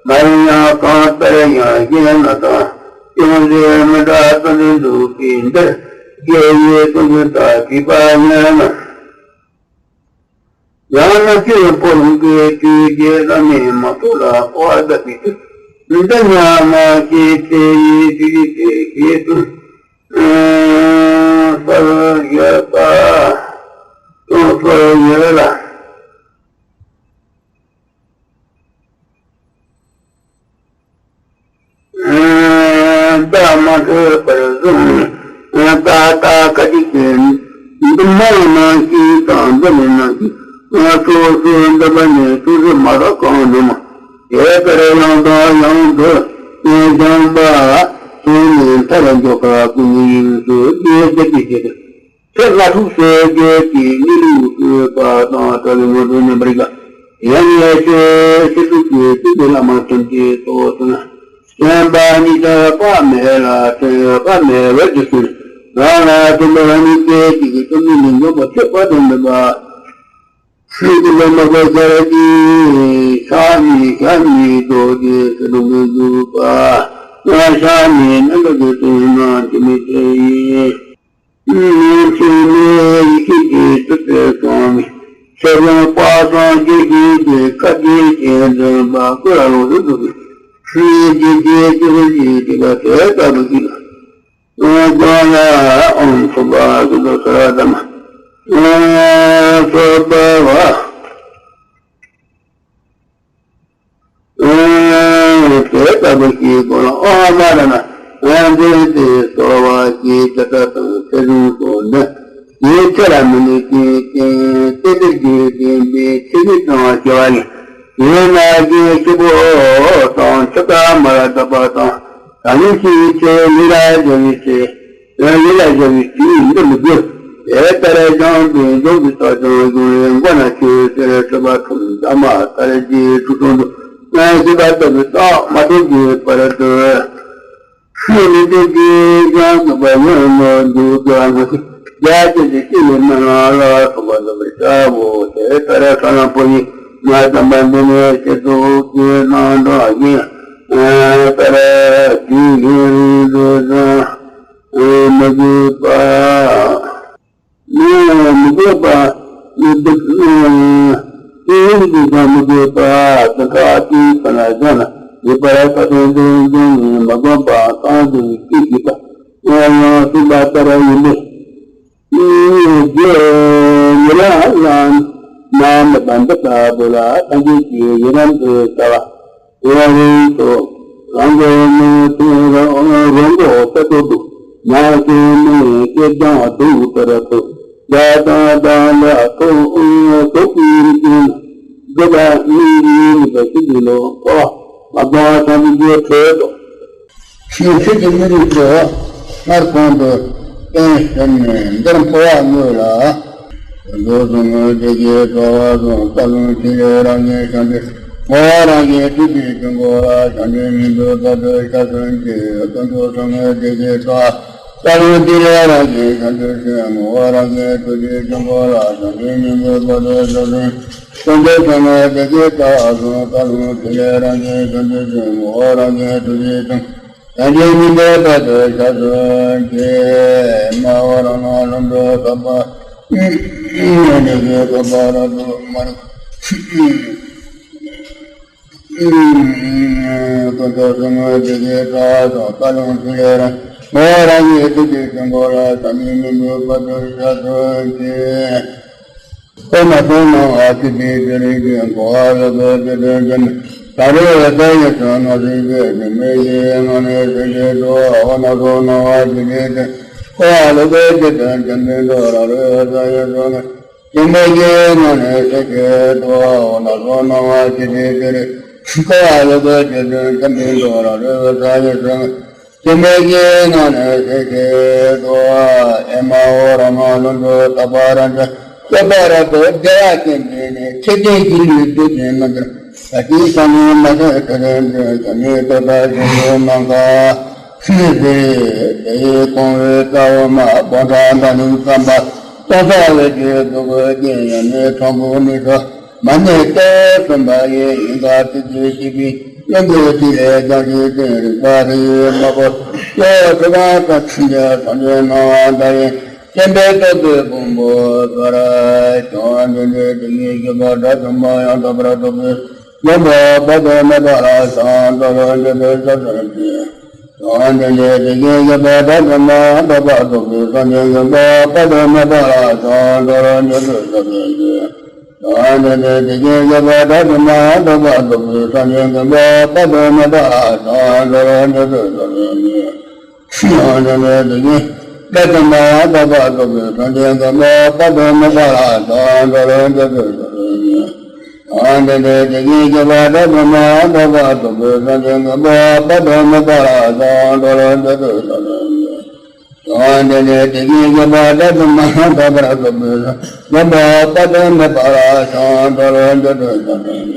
མ་ཡིན་ཡང་གང་ལྟར་ཡང་གཞན་རྣམས་དང་། ཅུང་ཟད་མི་འདྲ་ཙམ་དུ་འདུག་པའི་འདིར། རྒྱལ་བའི་གསུང་ཆོས་དང་བཅས་པ་ཉན་ན། ཡང་ན་ཆོས་ཕོ་བྲང་གི་དུས་ཀྱི་བླ་མའི་མ་ཐུག་ལ་འཕོ་བ་གདབ་པའི་ཚུལ་འདི་ཉམས་ཞིབ་ཚེ་ཡི་དུས་ཀྱི་ཚེ་ཞེས་གསུངས་སར་ཡོད་པ། གསུངས་སར་ཡོད་ལ། བརྡ་མ་འཕྲོད་པར་བཟུང་ནས། ད་ལྟ་ཁ་ཅིག་གིས་འདི་མ་ཡིན་ནམ་ཞེས་དང་། འདི་མིན་ནམ་ཞེས་སོ་སོའི་འདོད་པ་ནི་ཐུགས་སུ་མ་ཆུད་གང་འདོད་མ། དེ་ལྟར་ཡང་དང་ཡང་དུ་སྦྱངས་པ་བྱས་ནས་མཐར་མགྱོགས་པ་ཀུན་གྱི་དབྱིངས་སུ་རྒྱས་བསྡད་པའི་ཕྱིར། ཚེ་སྔ་དྲུག་སོ་བརྒྱད་ཀྱི་གནས་ལུགས་བཀོད་པ་དང་བྲལ་བའི་ངོ་བོ་ཉམས་པར་བྱ། ཡང་ནས་ཆོས་ཕྱིར་སྡུད་ཀྱི་སྲིད་པའི་བླ་མ་ཐམས་ཅད་སོགས་དང་། བསྟན་པ་ཉིད་ཀྱང་དཔག་མེད་ལ་ཕྲེང་བ་དཔག་མེད་བར་གྱུར་ཅིང་། རང་ལ་བརྟེན་པའི་རང་ཉིད་སྐད་ཅིག་གིས་བཅོམ་ལྡན་འདས་མགོན་པོ་ཐེག་པ་དང་ལྡན་པ། ཤིན་ཏུ་ལ་མ་བ་ཤར་གྱི་ཕྱག་གཉིས་ཞབས་གཉིས་རྡོ་རྗེ་སེ་འབྲུ་མི་འཇུག་པ། ཕྱག་གཉིས་སྣ་ལ་གི་དོན་རྣམས་འཆི་མེད་ཚེ་ཡི། འཆི་མེད་ཡེ་ཤེས་ཀྱི་ཚུལ་དུ་སོང་བའི་ཞལ་ལུང་དཔག་བསམ་དགྱེས་བཞིན་གྱི་བཀའ་དྲིན་ཅན་འདོན་པ་ཀུན་ལ་ལོངས་སུ་སྤྱོད་པའི་ཕྱིར་རྒྱལ་གྱི་སྤྱི་བོ་ཞེས་བྲིས་པ་དེ་ལྟ་བུ་ཞིག་ལ། ཀྱང་ཡང་ཨོཾ་ཚོགས་པ་ཀུན་ཏུ་གསལ་བར་གདམས། ཚོགས་པ་བ། དེ་ལྟ་བུ་ཞིག་གོ་ལ་ཨོ་མ་ར་ན་འཛིན་ཏེ་གསོལ་བ་ཞེས་བྱ་སྒྲ་དང་ཚེ་རིང་སོགས་འདི་ཡིད་ཆེས་ལ་མི་ནུས་ཀྱི་རྐྱེན་ཏན་ཏན་གྱི་བདེན་པའི་ཆོས་ཉིད་དང་བྱ་བ་ཡིན། ཡོད་ན་རྒྱན་ཆེན་པོ་དང་ཆོ་ག་མར་བརྡབས་པ་དང་། ད་ནི་ཤིང་ཆེ་ལི་ལ་བྱ་བའི་ཚེ། ལི་ལ་བྱ་བའི་ཚེ་འདི་མི་དགོས། དེ་ལྟར་སྦྱངས་པས་འབྱུང་གི་རྩ་ལྗང་གཞུང་ལས་མགོ་ན་ཆོས་ཟེར་སྲིད་པ་ཁྲོམ་ཟ་མ་ལྟར་རྒྱས་འཁྲུག་གྲོང་དུ། ཞེས་པ་ལྟ་བུའི་རྟགས་མ་གྲུབ་ཀྱི་བར་དུ། ཤེས་ནི་དེ་དེ་ཀྱང་ཐུབ་པ་ཡང་ནོར་འདུག་ཏུ་ཨ་ངོ་ཤེས་རྒྱ་ཆེ་དེ་ཤེས་ནི་མ་ལ་ལ་ཐུབ་པ་འདོད་པར་བྱའོ། དེ་ལྟར་ས་ལམ་པོ་ཡིས་མ་བསམ་པ་འདི་ནས་ཤེས་རྟོགས་ཀྱི་རྣམ་གྲངས་ཡིན། ལྟར་དུས་ཡུན་རིང་དུ་ཙམ་མི་དགོས་པ། མི་དགོས་པ། མི་དགོས་པ། དེ་ཡིན་དུས་ཀྱང་མི་དགོས་པ། དེ་ཁ་དེའི་ཁ་ལ་བཞག་ན་ཡོད་པར་ཁ་དོན་དོན་དོན་ནི་མ་དགོས་པ་གང་དུ་སྐྱེ་བཞིན་པ། ཡང་ཡང་གསུངས་པ་ལྟར་ཡིན་པས། རྒྱུ་ཡི་ལ་ལ་མ་མེད་པ་འདི་ལྟ་བུ་ལ་ཐམས་ཅད་ཀྱི་ཡི་རང་དུ་བྱ་བ། ཡང་རིང་དུ་རང་གི་མི་ཐུན་རང་མགོ་ལྟ་བུ་དུ་མ་ཤེས་མི་སྐྱེ་ཀྱང་སྡུག་ལྟར་ཐུག་ཡ་དང་དང་ལ་ཐུག་ཐུག་པའི་རིགས་ཀྱི་འདི་ལ་མི་ཡི་མི་ལ་ཤི་དུ་ལོ་ཨོ་མ་གང་ཐམས་ཅད་ཀྱི་ཁྲོད་དུ། ཤིང་ཤེས་ཀྱི་མི་རིགས་སུ་སྔར་གོང་དུ་བསྟན་ཟིན་ནས་འདིར་འཕོ་བ་དངོས་ལ། དོན་དུ་གསུངས་བདེ་སྐྱིད་སྤྲོ་བ་གསུམ་རྩ་རླུང་ཐིག་ལེ་རང་བཞིན་ཤར་འདྲེན་ངོ་བོ་རང་བཞིན་ཐིག་ལེ་ཀུན་གོ་ལ་ཤར་འདྲེན་མི་འདུག་རྩ་དོན་ཤར་གསོན་གྱི་དོན་དུ་གསུངས་བདེ་སྐྱིད་སྤྲོ་བ་རྩ་རླུང་ཐིག་ལེ་རང་བཞིན་ཤར་འདྲེན་ངོ་བོ་རང་བཞིན་ཐིག་ལེ་ཀུན་གོ་ལ་ཤར་འདྲེན་མི་འདུག་རྩ་དོན་ཤར་གསོན། དོན་དུ་གསུངས་བདེ་སྐྱིད་སྤྲོ་བ་གསུམ་རྩ་རླུང་ཐིག་ལེ་རང་བཞིན་ཤར་འདྲེན་ངོ་བོ་རང་བཞིན་ཐིག་ལེ་ཀུན། ཡང་ཅིན་མི་འདོད་པ་དེ་ཤ་ཟོན་གྱི་མ་འོ་རང་སྣང་ལྷུན་གྲུབ་ཐོབ་པ། ཡང་ཅིན་ཞེས་ཐོབ་པ་རབ་ཏུ་མར། ཀུན་ཏུ་གསུམ་དེ་ཞེས་བྱ་བ་དང་བཀའ་ལུང་ཐིག་ལེ་རང་ངོ་བོ་རང་གི་ཐུགས་ཀྱི་དཀྱིལ་འཁོར་ལ་ས་མི་མི་འདུག་པ་དེ་ཤ་ཟོན་གྱི། ཨོ་མ་སོ་ནོ་ཨ་ཏི་པི་ཏི་རི་ཏི་གོ་ཨ་ལོ་ཀེ་ཏི་ཏི་ཏི་ད་རེ་ཡ་ད་ཡ་སོ་ནོ་སི་ཏི་ཏི་མི་ཡི་ནོ་ནི་སི་ཏི་ཏོ་ཨོ་མ་སོ་ནོ་ཨ་ཏི་པི་ཏི་གོ་ཨ་ལོ་ཀེ་ཏི་ཏི་ཏི་མི་ཏོ་ར་རེ་ཡ་ད་ཡ་སོ་ནོ་སི་མི་ཡི་ནོ་ནི་སི་ཏི་ཏོ་ཨོ་མ་སོ་ནོ་ཨ་ཏི་པི་ཏི་རི་གོ་ཨ་ལོ་ཀེ་ཏི་ཏི་ཏི་མི་ཏོ་ར་རེ་ཡ་ད་ཡ་སོ་ནོ། སེམས་ཀྱི་ངང་ནས་ཤེས་བྱེད་དོ། ཨེ་མ་ཧོ་ར་མ་ལུན་དུ་ད་པ་ར་འདྲ། ཁྱད་པར་དུ་བདེ་བ་ཅན་དེ་ནི་ཁྱེད་ཀྱི་རྒྱུད་ལས་བདེ་ཞིང་མ་འདྲ། ད་ཅི་ས་ནི་མ་ཐེ་ཐེ་རེ་འདྲ་ས་ནི་ཏོ་ད་ཞེས་སུ་མ་འགའ། ཤེས་བྱེད་དེ་ཡི་གོང་བའི་རྩ་བ་མ་བོ་ད་ད་ནི་བསམ་པ། སྟོང་ཕྲག་བརྒྱད་ཅུའི་སྦུ་གུ་རྒྱན་ཡང་ནི་ཚོམ་བུ་ནི་སོ། མ་ནི་སྟེ་གསུམ་པ་ཡི་ཡིན་པ་ཐུགས་རྗེ་ཆེ་བའི་གླིང་གི་ཐིག་ལེ་རྒྱང་ཞིང་ཀུན་རིག་པ་རི་ཡི་མ་བུ་ཡོ་ཏི་ག་ས་ཆུ་འཇའ་སངས་རྒྱས་སྣང་བ་མཐའ་ཡས་སེམས་དཔའི་སྟོབས་ཀྱི་ཕུང་པོ་ཚོར་བྱུང་། དེ་ནས་དེ་ཉིད་ཀྱི་བར་དུ་དུ་མ་ཡང་དག་པར་རྫོགས་པའི་སྙིང་པོ་དཔག་ཏུ་མེད་པ་ལ་བྱང་དུ་འགྲོ་བར་ཤོག་ཟེར་ཏེ། དོན་དེ་ནི་དེ་ཉིད་ཀྱི་བར་དུ་དུ་མ་ཡང་དག་པར་རྫོགས་པའི་སངས་རྒྱས་ཀྱི་དཔལ་དཔག་ཏུ་མེད་པ་ལ་བྱང་དུ་འགྲོ་བར་འགྱུར་ཏོ་ཟེར་ཏེ། དོན་དེ་ནི་དེ་ཉིད་ཀྱི་བར་དུ་དུ་མ་ཡང་དག་པར་རྫོགས་པའི་སངས་རྒྱས་ཀྱི་དཔལ་དཔག་ཏུ་མེད་པ་ལ་བྱང་དུ་འགྲོ་བར་འགྱུར་ཏོ་ཟེར་ཏེ། དོན་དེ་ནི་དེ་ཉིད་ཀྱི་བར་དུ་དུ་མ་ཡང་དག་པར་རྫོགས་པའི་སངས་རྒྱས་ཀྱི་དཔལ་དཔག་ཏུ་མེད་པ་ལ་བྱང་དུ་འགྲོ་བར་འགྱུར་ཏོ་ཟེར་ཏེ། དོན་དེ་ནི་དེ་ཉིད་ཀྱི་བར་དུ་དུ་མ་ཡང་དག་པར་རྫོགས་པའི་སངས་རྒྱས་ཀྱི་དཔལ་དཔག་ཏུ་མེད་པ་ལ་བྱང་དུ་འགྲོ་བར་འགྱུར་ཏོ་ཟེར་ཏེ། དོན་དེ་ནི་དེ་ཉིད་ཀྱི་བར་དུ་དུ་མ་ཡང་དག་པར་རྫོགས་པའི་སངས་རྒྱས་དཔལ་དཔག་ཏུ་མེད་པ་ལ་བྱང་དུ་འགྲོ་བར་འགྱུར་ཏོ་ཟེར་ཏེ།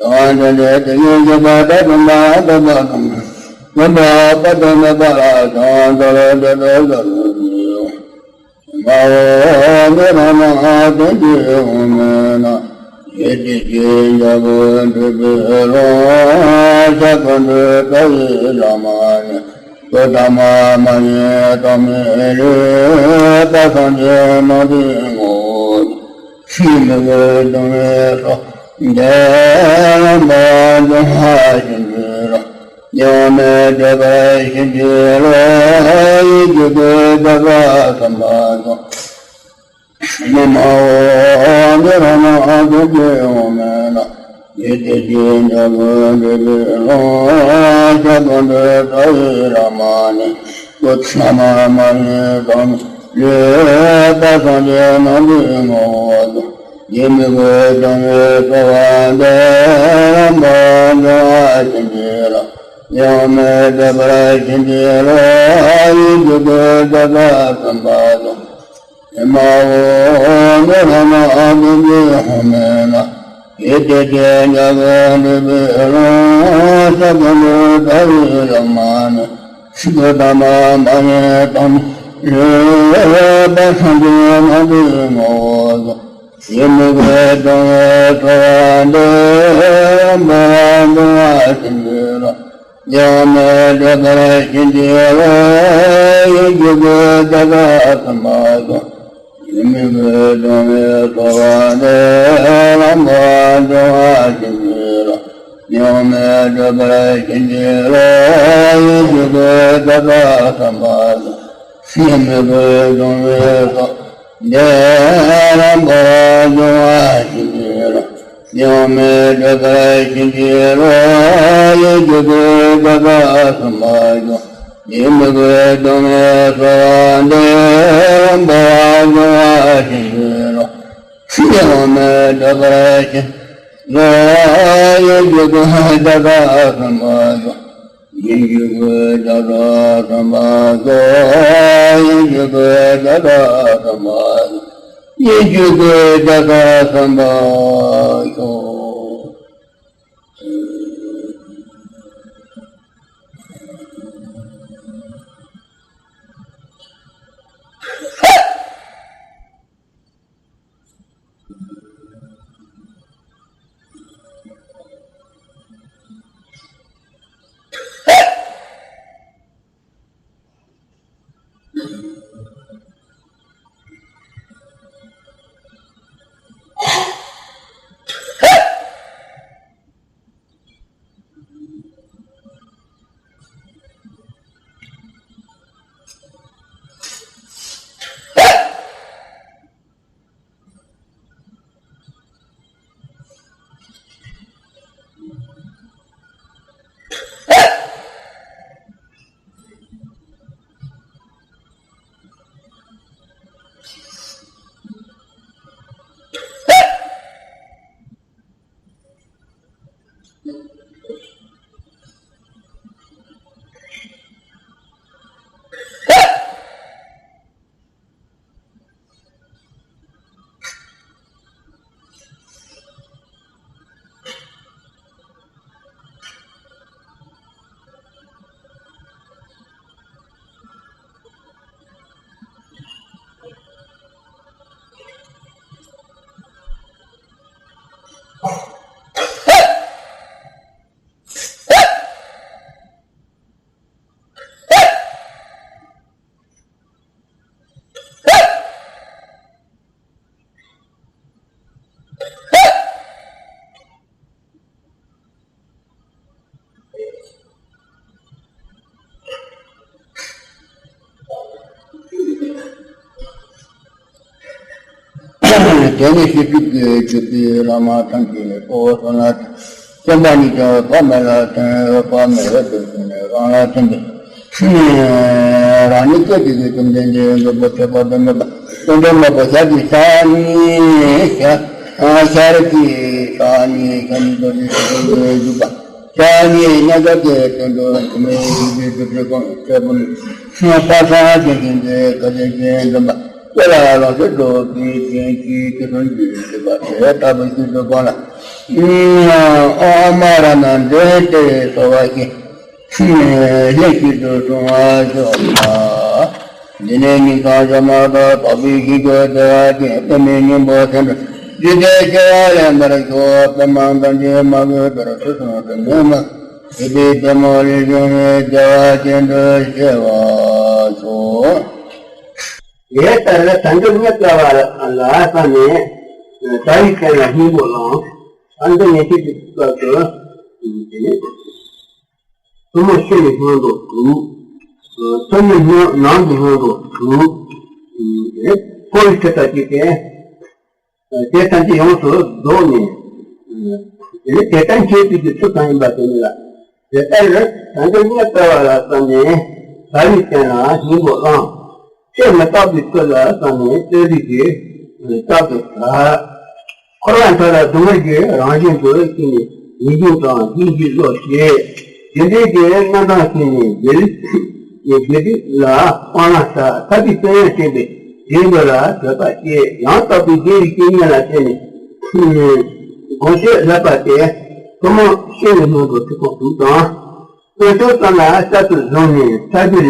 དོན་དེ་ནི་དེ་ཉིད་ཀྱི་བར་དུ་དུ་མ་ཡང་དག་པར་རྫོགས་པའི་སངས་རྒྱས་དཔལ་དཔག་ཏུ་མེད་པ་ལ་བྱང་དུ་འགྲོ་བར་འགྱུར་ཏོ་ཟེར་ཏེ། མ་འོངས་ཉན་རང་ནི་དོན་གྱི་དབང་མེད་ན། ཡེ་ཤེས་ཀྱི་འཇའ་གུར་འདུས་པའི་ཀློང་། ཞག་ཀུན་ཏུ་རྩ་བའི་བླ་མ་ནི། སྐུ་ཐ་མ་མ་ཡིན་སྟོང་མི་ལུས་པ་སངས་རྒྱས་རྣམས་ཀྱི་ངོ་བོ། ཡིད་མི་བསྐྱོད་གདུང་བའི་སོ། འདས་ལམ་པ་སྦྱོང་བ་ཤིན་ཏུ་རབ། ཡང་མི་བསྐྱོད་པར་བྱིན་གྱིས་རློབས། ཡིད་ཀྱི་སྒོའི་བདག་ཉིད་ཐོབ་པར་ཤོག། མ་འོངས་ཉན་རང་ནི་དོན་གྱི་དབང་མེད་ན། ཡེ་ཤེས་ཀྱི་འཇའ་གུར་འདུས་པའི་ཀློང་། ཞག་ཀུན་ཏུ་རྩ་བའི་བླ་མ་ནི། སྐུ་ཐ་མ་མ་ཡིན་སྟོང་མི་ལུས་པ་སངས་རྒྱས་རྣམས་ཀྱི་ངོ་བོ་དང་། ཡིད་མི་བསྐྱོད་གདུང་བའི་སོ། འདས་ལམ་པ་སྦྱོང་བ་ཤིན་ཏུ་རབ། ཡང་མི་བསྐྱོད་པར་བྱིན་གྱིས་རློབས། ཡིད་ཀྱི་སྒོའི་བདག་ཉིད་ཐོབ་པར་ཤོག། མ་འོངས་ཉན་རང་ནི་དོན་གྱི་དབང་མེད་ན། ཡེ་ཤེས་ཀྱི་འཇའ་གུར་འདུས་པའི་ཀློང་། ཞག་ཀུན་ཏུ་རྩ་བའི་བླ་མ་ནི། སྐུ་ཐ་མ་མ་ཡིན་སྟོང་མི་ལུས་པ་སངས་རྒྱས་རྣམས་ཀྱི་ངོ་བོ་དང་། ཡིད་མི་བསྐྱོད་གདུང་བའི་སོ། འདས་ལམ་པ་སྦྱོང་བ་ཤིན་ཏུ་རབ། ཡང་མི་བསྐྱོད་པར་བྱིན་གྱིས་རློབས། ཡིད་ཀྱི་སྒོའི་བདག་ཉིད་ཐོབ་པར་ཤོག། ཡིད་མི་བསྐྱོད་གདུང་བའི་སོ། འདས་ལམ་པ་སྦྱོང་བ་ཤིན་ཏུ་རབ། ཡང་མི་བསྐྱོད་པར་བྱིན་གྱིས་རློབས། ཡིད་ཀྱི་སྒོའི་བདག་ཉིད་ཐོབ་པར་ཤོག། ཡིད་མི་བསྐྱོད་གདུང་བའི་སོ། འདས་ལམ་པ་སྦྱོང་བ་ཤིན་ཏུ་རབ། ཡང་མི་བསྐྱོད་པར་བྱིན་གྱིས་རློབས། ཡིད་ཀྱི་སྒོའི་བདག་ཉིད་ཐོབ་པར་ཤོག། ཡིད་མི་བསྐྱོད་གདུང་བའི་སོ། འདས་ལམ་པ་སྦྱོང་བ་ཤིན་ཏུ་རབ། ཡང་མི་བསྐྱོད་པར་བྱིན་གྱིས་རློབས། ཡིད་ཀྱི་སྒོའི་བདག་ཉིད་ཐོབ་པར་ཤོག། ཡིད་ཀྱི་སྒོའི་བདག་ཉིད་ཐོབ་པར་ཤོག། ཡིད་ཀྱི་སྒོའི་བདག་ཉིད་ཐོབ་པར་ཤོག། ཡིད་ཀྱི་སྒོའི་བདག་ཉིད་ཐོབ་པར་ཤོག། དེ་ནས་ཤེས་སྒྲིབ་ཀྱི་སྒྲིབ་པའི་བླ་མ་ཐམས་ཅད་གཙོ་བོ་གསུམ་ལ་བརྟེན་པ་ཉིད་ཀྱང་བག་མེད་ལ་བརྟེན། བག་མེད་པའི་དོན་ནི་རང་ལ་བརྟེན་པའི་རང་ཉིད་སྐད་ཅིག་གིས་བཅོམ་ལྡན་འདས་མགོན་པོ་ཐེག་པ་དོན་མེད་པ་དོན་དུ་མེད་པ་ཤར་གྱི་ཤར་ཉིད་ཤར་ཤར་གྱི་ཤར་ཉིད་ཤར་ཉིད་རྡོ་རྗེ་ཐེག་པའི་བརྒྱུད་པ། ཤར་ཉིད་མཉམ་གཞག་གི་དོན་དུ་ཐུགས་སྨོན་ཞུ་བའི་སྒྲུབ་པའི་སྐོར་འབྲས་བུ་ནི། ཕ་སངས་རྒྱས་བྱིན་གྱིས་བསྐལ་པའི་རྒྱན་འཛིན་པ། སྐྱེ་ལ་ལོངས་སྤྱོད་སྒྲུབ་པའི་རྒྱན་གྱིས་སྐྱེ་གསུམ་གྱི་སྒྲིབ་པ་དེ་ལྟ་བུ་ཞིག་ཏུ་གོ་ལ། ཨོཾ་ཨ་མ་ར་ན་འདྲེན་ཏེ་གསོལ་བ་ཞིག་ལྷན་ཅིག་ཏུ་བྱུང་བར་ཤོག་ལ། འདི་ནས་ཉིན་གང་ཞག་མ་དག་དག་པའི་ཞིང་དུ་བདེ་བ་ཅན་པདྨའི་སྙིང་པོ་ཟེར་འགྲོ། འཇིག་རྟེན་སྐྱེ་བ་ལེན་པར་ཤོག། པདྨ་དང་ཆོས་མ་གོས་པར་ཚུལ་གསུམ་དུ་མེད་མ། ཐེག་པའི་པདྨོ་ལས་བྱུང་བའི་བདེ་བ་ཅན་དུ་སྐྱེ་བར་ཤོག། དེ་ལྟར་བྱང་ཆུབ་བརྙེས་པ་ལ་བསམས་ནས་ཟླ་བའི་སྟེང་ལ་སྙིང་པོ་བླངས། བྱང་ཆུབ་ཉེར་ཞི་གི་སྐབས་སུ་དེ་ནས། ཐུན་མོང་ཤེས་པའི་སྔོན་དུ་དྲུག་ཐུན་མོང་ནང་གི་སྔོན་དུ་དྲུག་འཁོར་བའི་ཁྲིད་པ་གཅིག་སྟེ། དེ་ཐམས་ཅད་ཡོངས་སུ་རྫོགས་ནས། དེ་ནི་དེ་ལྟར་མཁྱེན་པའི་ཚུལ་གང་ཡིན་པ་དེ་ཉིད་ལ། དེ་ལྟར་བྱང་ཆུབ་བརྙེས་པ་ལ་བསམས་ནས་ཟླ་བའི་སྟེང་ལ་སྙིང་པོ་བླངས། ཚེ་མི་རྟག་པའི་ཚུལ་ལ་བསམས་ནས་བརྩོན་འགྲུས་ཀྱིས་བསྐྱབ་ཏུ་གདའ། འཁོར་བ་མཐའ་ལ་སྡུག་བསྔལ་གྱི་རང་བཞིན་དུ་ཤེས་ནས་ངེས་འབྱུང་དང་ཡིད་བཞིན་བློ་ཞེས་དེ་འདྲའི་གི་རྣམ་གྲངས་ཤེས་ནས་དགེ་ལེགས་དགེ་སྒྲིབ་ལ་སྤང་བླང་བྱ། ཐར་པའི་བརྩོན་ཡོན་བསྟེན་པའི་དེ་འདྲ་ལ་བྱེད་པ་སྐྱེས། ཡང་དག་པའི་དགེ་བའི་བཤེས་གཉེན་ལ་བརྟེན་ནས་དགོངས་བཞེད་བསླབ་པ་སྟེ། ཐུན་མོང་ཤེས་པའི་སྔོན་དུ་ཁྲིད་སྐོང་དྲུག་དང་། དཀོན་མཆོག་གསུམ་ལ་སྐྱབས་སུ་བཟུང་ནས་ཐར་རྒྱུ་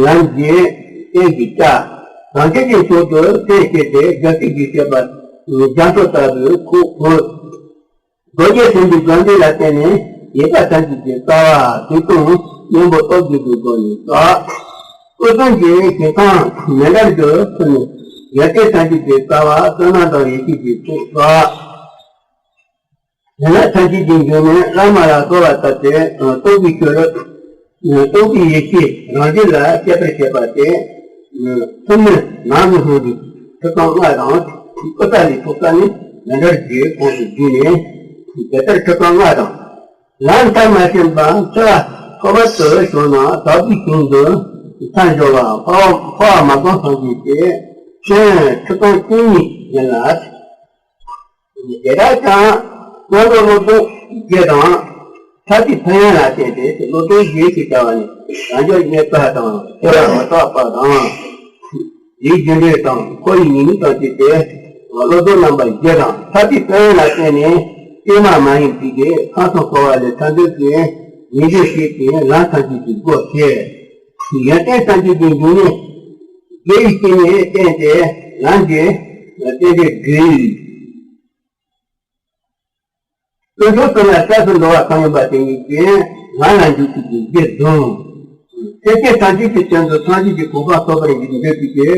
ལམ་གྱི་རྟེན་གྱི་བཅའ། རང་རྒྱལ་གྱི་ཕྱོགས་སུ་བརྩོན་བྱས་ཏེ་རྒྱལ་སྲིད་ཀྱི་བྱེད་པ་རྒྱ་མཚོ་ལྟ་བུའི་ཁུག་ཕུད། རྡོ་རྗེ་སེམས་དཔའི་སྒོ་འབྱེད་ལ་བརྟེན་ནས་ཡེ་ཤེས་ཐམས་ཅད་ཀྱི་རྩ་བ་དེ་དང་གཉེན་པོ་སྟོབས་བརྒྱད་ཀྱི་སྒོ་ནས་བསགས། སྐུ་གསུམ་གྱི་ཞིང་ཁམས་མི་འདྲ་བར་ཐོན་ནས་རྒྱལ་སྲིད་ཐམས་ཅད་ཀྱི་རྩ་བ་བསོད་ནམས་དང་ཡེ་ཤེས་ཀྱི་ཚོགས་བསགས། ཡན་ལག་ཐམས་ཅད་ཀྱི་འབྱུང་གནས་བླ་མ་ལ་གསོལ་བ་བཏབ་སྟེ་རྟོགས་པའི་ཆོས་རབ། རྟོགས་པའི་ཡེ་ཤེས་རང་རྒྱུད་ལ་སྐྱེད་པར་བྱེད་པ་སྟེ། ཐུན་མོང་ནང་གི་སྔོན་གྱི་ཁྲིད་སྟངས་ལྔ་དང་། ཀུན་བརྟགས་ལས་ཚོགས་བསགས་ནས་མི་འདྲ་བར་གྱི་ཁོངས་སུ་བསྡུས་ནས། དེ་ལྟར་ཁྲིད་སྟངས་ལྔ་དང་། ལམ་མཐར་མ་ཕྱིན་པར་འཆི་བ་ཐོབ་པར་དུ་བྱུང་ན་དག་པའི་ཞིང་དུ་མཚམས་སྦྱོར་བ་འཕགས་པ་མ་སྤངས་སངས་རྒྱས་ཏེ། ཁྲིད་སྟངས་བཅུ་གཉིས་ཡིན་ལ། དེ་དག་ཀྱང་སྔོན་འགྲོ་བློ་ལྡོག་བརྒྱད་དང་། ཐར་པའི་ཕན་ཡོན་ལ་བརྟེན་ཏེ་བློ་ལྡོག་བརྒྱད་ཅེས་བྱ་བ་ནི་བྱང་ཆུབ་བརྙེས་པ་དང་ཐེག་པ་མི་རྟག་པ་དང་། ཡིད་རྒྱུ་འབྲས་དང་འཁོར་བའི་ཉེས་དམིགས་དང་བཅས་ཏེ། བློ་ལྡོག་རྣམ་པ་བཞི་དང་ཐར་པའི་ཕན་ཡོན་ལ་བརྟེན་ནས་བསྐྱེད་མ་མ་ཡིན་པའི་གི་ཁམས་གསུམ་འཁོར་བ་ལས་ཐར་འདོད་ཀྱི་ངེས་འབྱུང་སྐྱེས་ཏེ་ལམ་ཐམས་ཅད་ཀྱི་སྒོ་ཕྱེ། ཡོན་ཏན་ཐམས་ཅད་ཀྱི་འབྱུང་གནས་དགེ་བའི་བཤེས་གཉེན་བསྟེན་ཏེ་ལམ་གྱི་རྟེན་འབྲེལ་བགྲོད། དཀོན་མཆོག་གསུམ་ལ་སྐྱབས་སུ་འགྲོ་བ་གང་ཡིན་པ་དེ་ཉིད་ཀྱིས་ལམ་ལ་འཇུག་པའི་གི་རྒྱུ་བཟུང་། སེམས་ཅན་ཐམས་ཅད་ཀྱི་དོན་དུ་སངས་རྒྱས་ཀྱི་གོ་འཕང་ཐོབ་པར་འདོད་པའི་གི་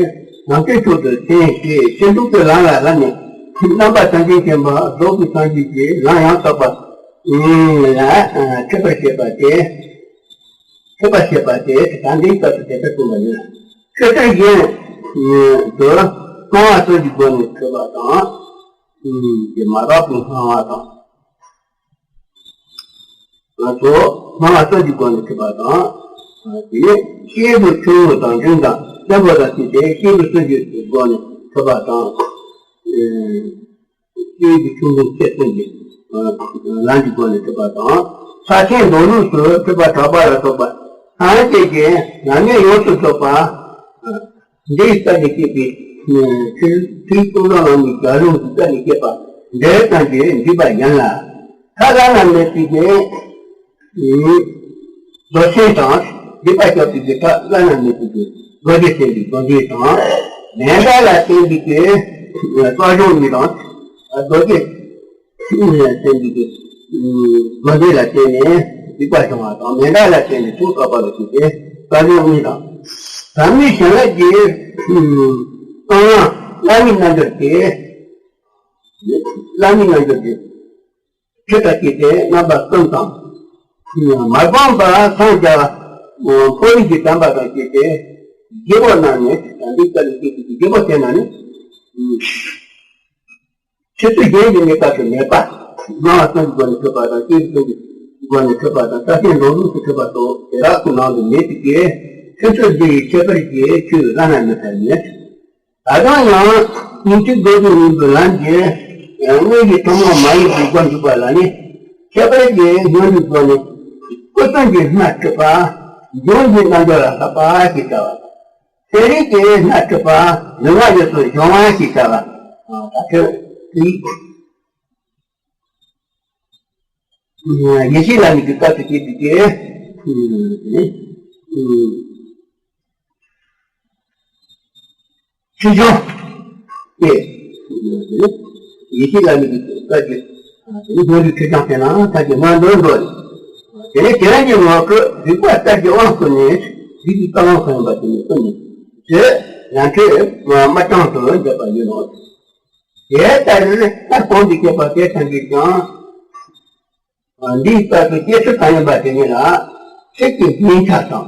ནམ་མཁའི་མཆོག་ཏུ་སེམས་བསྐྱེད་ཕྱིན་དྲུག་གི་ལམ་ལ་བསླབས་ནས་རྣམ་པ་ཐམས་ཅད་མཁྱེན་པ་རྫོགས་པའི་སངས་རྒྱས་ཀྱི་ལམ་ཡང་དག་པ་ལ་ཁྲིད་པར་བྱེད་པ་སྟེ། ཁྲིད་པར་བྱེད་པ་སྟེ་ད་འདིའི་སྐབས་སུ་དེ་ལྟར་གསུངས་པ་ཡིན། ཁྲིད་སྟོན་གཞན་དུ་སྣང་བ་གསུམ་གྱི་སྒོ་ནས་ཁྲིད་པ་དང་། དེ་མ་རབ་ཏུ་སྣང་བ་དང་། ང་ཚོ་སྣང་བ་གསུམ་གྱི་སྒོ་ནས་ཁྲིད་པ་དང་། དེ་ནས་སྐྱེས་བུ་ཆུང་ངུ་དང་འབྲིང་དང་བཙན་པོ་དང་བཅས་ཏེ་སྐྱེས་བུ་སུམ་ཅུ་གི་སྒོ་ནས་ཁྲིད་པ་དང་། སྐྱེས་བུ་ཆུང་ངུ་ཆེ་གསུམ་གྱི་ལམ་གྱི་སྒོ་ནས་ཁྲིད་པ་དང་། ས་ཆེན་མདོ་ལུགས་སུ་ཁྲིད་པ་གྲགས་པ་ལ་སོགས་པ་ཐམས་ཅད་ཀྱིས་ལམ་ངེས་ཡོངས་སུ་རྫོགས་པ། འདིའི་རྩ་ནས་སྐྱེས་པའི་ཚིག་ཚིག་ཀུན་བཟང་བླ་མའི་ཞལ་ལུང་གི་རྩ་ནས་སྐྱེས་པ་འདིར་ཙམ་གྱིས་འདུས་པ་ཡིན་ལ། ཐར་བླ་ན་མེད་པའི་གི་རྡོ་ཆེན་དང་། སྡིག་པ་བཤགས་པའི་གི་ཐར་བླ་ན་མེད་པའི་གི་རྡོ་རྗེ་སེམས་དཔའི་རྡོ་རྗེ་དང་། མནྡ་ལ་བརྟེན་པའི་གི་རྩ་གཞུང་གཉིས་དང་། རྡོ་རྗེ་སེམས་དཔའི་གི་དགོངས་འགྲེལ་ལ་བརྟེན་ནས་སྡིག་པ་སྦྱོང་བ་དང་། མནྡ་ལ་བརྟེན་ནས་ཐུགས་དག་པ་ལ་བརྟེན་ཏེ་བཀའ་སློབ་གཉིས་དང་། ཟབ་མོའི་བྱིན་རླབས་ཀྱི་རྐང་ལམ་བླ་མའི་རྣལ་འབྱོར་གྱིས། བླ་མའི་རྣལ་འབྱོར་གྱིས་ཁྲིད་པར་བྱེད་པའི་རྣམ་པ་གསུམ་དང་། མ་སྤངས་པ་འཚང་རྒྱ་བ་འཕོ་བའི་གི་དམ་པ་དང་བཅས་ཏེ་བརྒྱད་པོ་རྣམས་ནི། ད་འདི་ལྟར་བཤད་པའི་བརྒྱད་པོ་དེ་རྣམས་ནི། ཁྱད་ཆོས་གཞན་གྱི་གནས་སྐབས་སུ་མེད་པ། སྣང་བ་ཀུན་གྱི་སྒོ་ནས་འཕྲོད་པ་དང་། སྐྱེ་བའི་ཀུན་གྱི་སྒོ་ནས་འཕྲོད་པ་དང་། རྟག་ཆད་འགྲོ་ལུགས་སུ་འཕྲོད་པ་སོགས་དེ་དག་ཁོ་ནའང་དུ་མེད་པའི་ཕྱིར། ཁྱད་ཆོས་འདི་ཡི་ཁྱད་པར་གྱིས་ཆོས་བླ་ན་མེད་པ་ཉིད། ད་དུང་ཡང་ཉིང་ཁྲི་རྡོ་རྗེ་སྙིང་པོའི་ལམ་གྱི་དངོས་ཀྱི་ཐུན་མོང་མ་ཡིན་པའི་སྒོ་འཇུག་པ་ལ་ནི། ཁྱད་པར་གྱི་སྔོན་འཇུག་སྒོ་ནས་སྐུ་གསུམ་གྱི་སྣ་འཁྲུད་པ། འབྱུང་གཞིའི་རྣལ་འབྱོར་ལ་བསླབ་པ་ཞེས་བྱ་བ། ཚན་རིག་གི་སྣ་འཁྲུད་པ། ལུས་ངག་ཡིད་གསུམ་སྦྱོང་བ་ཞེས་བྱ་བ། ད་ལྟ་ཡིད་ཡེ་ཤེས་ལ་ནི་གི་སྐབས་སུ་སྐྱེས་པའི་གི། ཁྲིད་སྦྱོང་སྟེ། ཡེ་ཤེས་ལ་ནི་གི་སྐབས་ཀྱི་སྔོན་འཇུག་ཁྲིད་སྦྱོང་ཟེར་ན་ད་ཀྱི་སྔོན་འགྲོའི་འགྲོ་རེད། དེ་ནས་དེ་རང་གི་ངོ་བོ་རིག་པ་ལྟར་གྱི་དབང་བསྐུར་ནས། རིག་པའི་རྟོག་ལམ་ཁོ་ཡིན་པ་དེ་ནི་བསྐུར་ནས་ཞེས་ཡང་ཁྲིད་མ་བྱང་དུ་འཇོག་པ་ཡིན་ནོ། དེ་ལྟར་ལྷ་གོང་དུ་བཤད་པ་དེ་ཐམས་ཅད་ཀྱང་། འདིའི་སྐབས་སུ་སྐྱེ་ཚུལ་གང་ཡིན་པ་དེ་ཉིད་ལ། ཚིག་གི་སྙན་ཆ་དང་།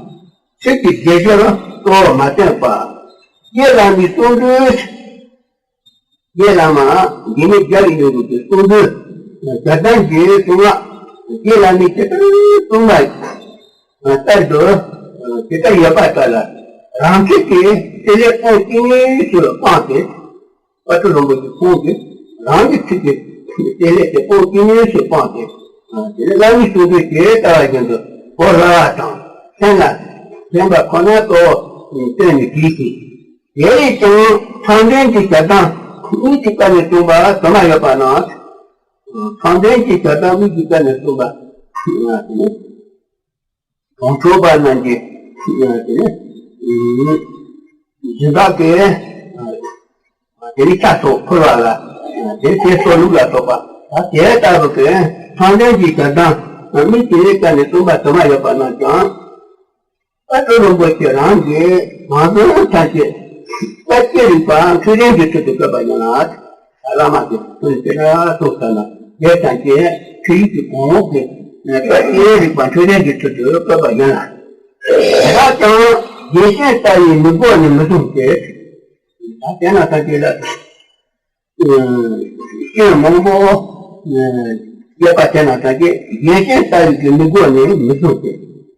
ཚིག་གི་རྗེས་སྦྱོར་གཙོ་བོར་མ་བསྟན་པར། རྗེ་བླ་མའི་གསུང་སྒྲོས། རྗེ་བླ་མ་འཇིགས་མེད་རྒྱལ་བའི་གཡུལ་འགོ་གི་གསུང་སྒྲོས། རྒྱལ་བསྟན་གྱི་གསུང་ངག་རྗེ་བླ་མས་ཇི་ལྟར་གསུངས་པ་ལྟར་དུ་ཇི་ལྟར་ཡོད་པ་ལྟར་ལ། རང་ཚིག་གིས་དེ་ལས་ཁོང་སྐྱེ་གནས་སུ་སྤངས་ཏེ། དཔལ་སྤྲུལ་ལྷུན་པོ་གི་ཁོང་གིས་རང་གི་ཚིག་གི་དེ་ལས་དེ་ཁོང་སྐྱེ་གནས་སུ་སྤངས་ཏེ། དེ་ནས་བླ་མའི་གསུང་སྒྲོས་དེ་ལྟ་བ་བཞིན་དུ་གོ་སླ་བ་དང་། མཁྱེན་ལ་མཁྱེན་པ་ཁོ་ན་གཙོ་བོ་བསྟན་ནས་བྲིས་ཤིང་། དེ་ཡིས་ཀྱང་མཚམས་ལྡན་གྱི་ཞལ་གདམས་དམིགས་ཀྱི་ཀ་ནས་གསུངས་པ་དུ་མ་ཡོད་པ་ན། མཚམས་ལྡན་གྱི་ཞལ་གདམས་དམིགས་ཀྱི་ཀ་ནས་གསུངས་པ། གྲོང་ཆོག་པ་རྣམས་ཀྱིས་དེ་ནི་སྦྱིན་བདག་གིས་དེ་ནི་ཆ་སོགས་ཕུལ་བ་ལ། དེ་དེ་སོགས་ལུགས་ལ་སོགས་པ། ད་དེ་ལྟ་བུ་གི་མཚམས་ལྡན་གྱི་ཞལ་གདམས་དམིགས་ཀྱི་ཀ་ནས་གསུངས་པ་དུ་མ་ཡོད་པ་རྣམས་ཀྱང་། དཔལ་སྤྲུལ་ལྷུན་པོ་ཆེ་རང་གིས་ངག་དབང་ཐམས་ཅད་དཔལ་དགྱེས་རིག་པ་འཕྲོས་དོན་གྱི་ཚུལ་དུ་བཀོད་པ་ཡིན་ལ། བླ་མ་གིས་ཁོང་ཅི་འདྲ་གསུངས་ཟེར་ན། དེ་ཙམ་གྱིས་ཁྲིད་ཡིག་གི་གོང་འོག་གི་དཔལ་དགྱེས་རིག་པ་འཕྲོས་དོན་གྱི་ཚུལ་དུ་བཀོད་པ་ཡིན་ལ། དེ་དག་ཀྱང་རྒྱལ་ཆེན་ལྟ་བུའི་མིག་སྒོ་ནས་མི་བཟུང་སྟེ། ད་དེ་ན་ཐམས་ཅད་ལ་སྐྱོན་མང་པོ་བཤད་པ་དེ་ན་ཐམས་ཅད་རྒྱལ་ཆེན་ལྟ་བུའི་གི་མིག་སྒོ་ནས་མི་བཟུང་སྟེ།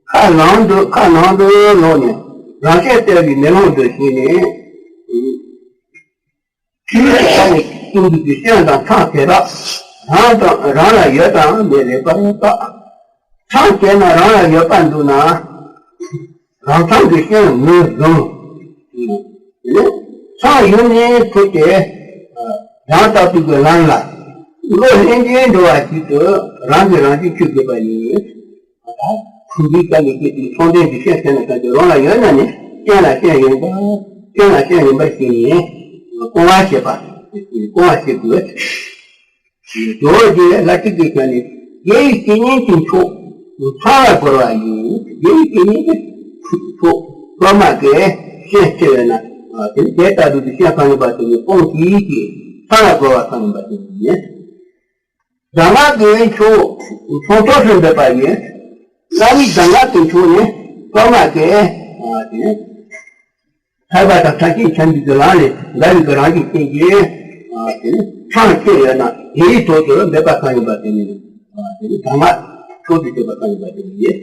ཁ་ནང་དུ་ཁ་ནང་དུ་ལོག་ནས་རང་ཆས་ལྟ་བུའི་མེ་ལོང་དུ་བྱས་ནས། ཕྱི་ནས་ཀྱང་ནི་ཀུན་གྱི་སྐྱོན་དང་མཚང་དེ་དག་རང་དང་རང་ལ་ཡོད་དམ་མེད་ལེགས་པར་བརྟག། མཚང་བྱས་ན་རང་ལ་ཡོད་པར་འདུག་ན། རང་མཚང་གི་སྐྱོན་ངོས་བཟུང་། མཚང་ཡུལ་ནས་ཕུད་དེ། ཡང་དག་པའི་གི་ལམ་ལ་བློ་ལྷན་ཅིག་འགྲོ་བ་ཞིག་ཏུ་རང་གིས་རང་གཅེས་འཁྱོལ་དགོས་པ་ཡིན། ཁུངས་འདིའི་སྐབས་ནས་སྐྱེས་པའི་མཚུངས་ལྡན་གྱི་སྐྱོན་ཟེར་ན་ཐམས་ཅད་རང་ལ་ཡོད་ན་ནི། སྐྱོན་ལ་སྐྱོན་ཡིན་པ། སྐྱོན་ལ་སྐྱོན་ཡིན་པར་ཤེས་ནས་སྤོང་བ་བྱེད་པ། སྤོང་བ་བྱེད་དགོས། ཇོ་བོ་རྗེ་ལྷ་བྲིས་ཀྱི་སྐབས་ནས་དགེ་བའི་བཤེས་གཉེན་གྱི་མཆོག་ཚང་ལ་བོར་བ་ཡིན། དགེ་བའི་བཤེས་གཉེན་གྱི་མཆོག་སློབ་མ་གིས་སྐྱོན་བྱས་པས་ན། དེ་དེ་ལྟ་བུ་གི་སྐྱོན་གང་ཡིན་པ་དེ་ནི་སྤོང་གིས་ཀྱིས་ཚང་ལ་བོར་བ་གང་ཡིན་པ་དེ་ནི་ཡིན། གདམས་ངག་གི་མཆོག་ཚོགས་གཙོ་སུ་འདོད་པ་ཡིན། བླ་མའི་གདམས་ངག་གི་མཆོག་ནི་སློབ་མ་སྟེ། ཐར་པ་དང་ཐར་ཕྱིན་ཆེན་པོའི་གི་ལམ་ལས་འདའ་བའི་གི་རང་བཞིན་ཅན་གྱི་མཚང་བཅད་ཡོད་ན། དེའི་ཐོག་ཏུ་འབད་པ་གང་ཡིན་པ་དེ་ནི། དེ་ནི་གདམས་ངག་མཆོག་ཏུ་གྱུར་པ་གང་ཡིན་པ་དེ་ནི་ཡིན།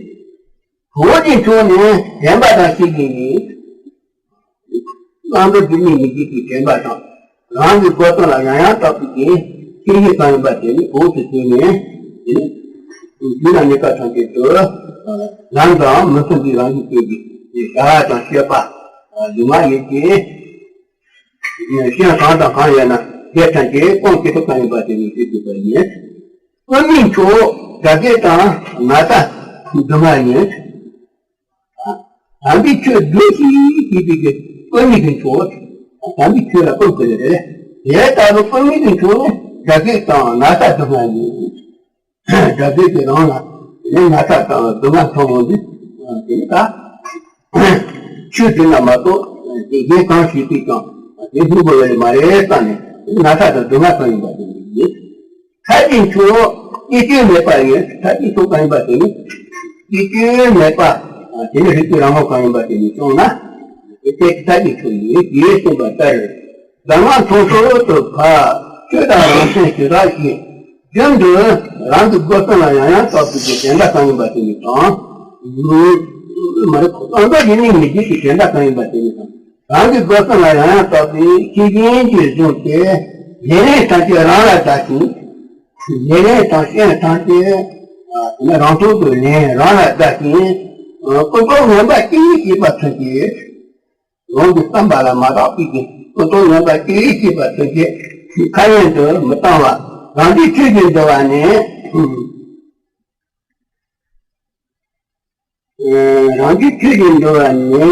གོ་བ་དེ་མཆོག་ནི་དྲན་པ་དང་བཤེས་གཉེན་ཡིན། བླང་དོར་སྒྱུ་མའི་མི་བྱེད་པའི་དྲན་པ་དང་། རང་གི་གོ་དོན་ལ་ཡང་ཡང་བརྟག་པའི་གི་ཤེས་བཞིན་གང་ཡིན་པ་དེ་ནི་གོང་དུ་བྱས་ནས། དེ་ནི་དུས་ལ་གནས་སྐབས་ཐམས་ཅད་དུ་ལམ་དང་མི་མཐུན་པའི་རང་བཞིན་ཅན་གྱི་བྱ་བ་དང་སྤྱོད་པ། སྒྱུ་མ་ཡིན་གྱི་སྐྱོན་གང་དང་གང་ཡོད་ན་དེ་ཐམས་ཅད་སྤོང་བྱེད་ཐབས་གང་ཡིན་པ་དེ་ནི་ཞུ་དགོས་པ་ཡིན། དབུ་མའི་མཆོག་དགྲ་བགེགས་དང་ན་ཚ་སྡུག་བསྔལ་ཡིན། དམ་པའི་ཆོས་སྒྲུབས་ཤིག་ཅེས་པའི་གི་དབུ་མའི་གི་མཆོག་དམ་པའི་ཆོས་ལ་དབུ་དགོས་ནི་རེད། དེ་ལྟ་བུ་དབུ་མའི་གི་མཆོག་ནི་དགྲ་བགེགས་དང་ན་ཚ་སྡུག་བསྔལ་ཡིན། དགྲ་བགེགས་ཀྱི་རང་ལ་ནི་ན་ཚ་དང་སྡུག་བསྔལ་ཐོབ་འོང་དུས། དེ་ནི་ད་ཆོས་སྒྲུབ་ན་མ་གཏོགས་དེ་གཞན་གང་བྱེད་དུས་ཀྱང་དེ་སྙིང་པོ་ཡོད་ནི་མ་རེད་བསམ་ནས། ན་ཚ་དང་སྡུག་བསྔལ་གང་ཡིན་པ་དེ་ནི་ཡིན། ཐབས་ཀྱི་མཆོག་སྐྱེ་བཅོས་མེད་པ་ཡིན། ཐབས་ཀྱི་མཆོག་གང་ཡིན་པ་དེ་ནི། སྐྱེ་བཅོས་མེད་པ། དེ་ནི་རིགས་པའི་རང་ངོ་གང་ཡིན་པ་དེ་ནི་སོང་ན། དེ་ཐབས་ཀྱི་མཆོག་ཡིན་ཞེས་གསུངས་པ་ལྟར། གདམས་ངག་མཐོང་ཚུལ་དུ་ཕར། ཆོས་དང་རང་མཚན་ཞེ་དྲག་ཞིག་རྒྱུན་དུ་རང་གི་སྒོ་གསུམ་ལ་ཡང་ཡང་བརྟགས་པའི་གི་དོན་དག་གང་ཡིན་པ་དེ་ཉིད་དང་། མ་རེད། ཨང་ཀ་ཡིན་ནི་མི་རྒྱུ་གི་དོན་དག་གང་ཡིན་པ་དེ་ཉིད་དང་། རང་གི་སྒོ་གསུམ་ལ་ཡང་ཡང་བརྟགས་པའི་ཤེས་བཞིན་གྱིས་བཟུང་སྟེ། ཉེར་ལེན་ཐམས་ཅད་རང་ལ་བདག་ཅིང་། ཉེར་ལེན་དང་ཤེས་ཐམས་ཅད་དེ་ནི་རང་ཐོག་ཏུ་ལེན་རང་ལ་བདག་ཅིང་། ཀུན་རྟོག་ངན་པ་ཅི་ཡིན་ཞེས་པ་མཚོན་བྱེད། རང་གི་བསམ་པ་ལ་མ་བདག་པའི་གི་ཀུན་རྟོག་ངན་པ་ཅི་ཡིན་ཞེས་པ་མཚོན་བྱེད་ཁ་ཡན་དུ་མི་བཏང་བ། རང་རྒྱུད་ཆོས་ཀྱི་འདུལ་བ་ནི། རང་རྒྱུད་ཆོས་ཀྱི་འདུལ་བ་ནི།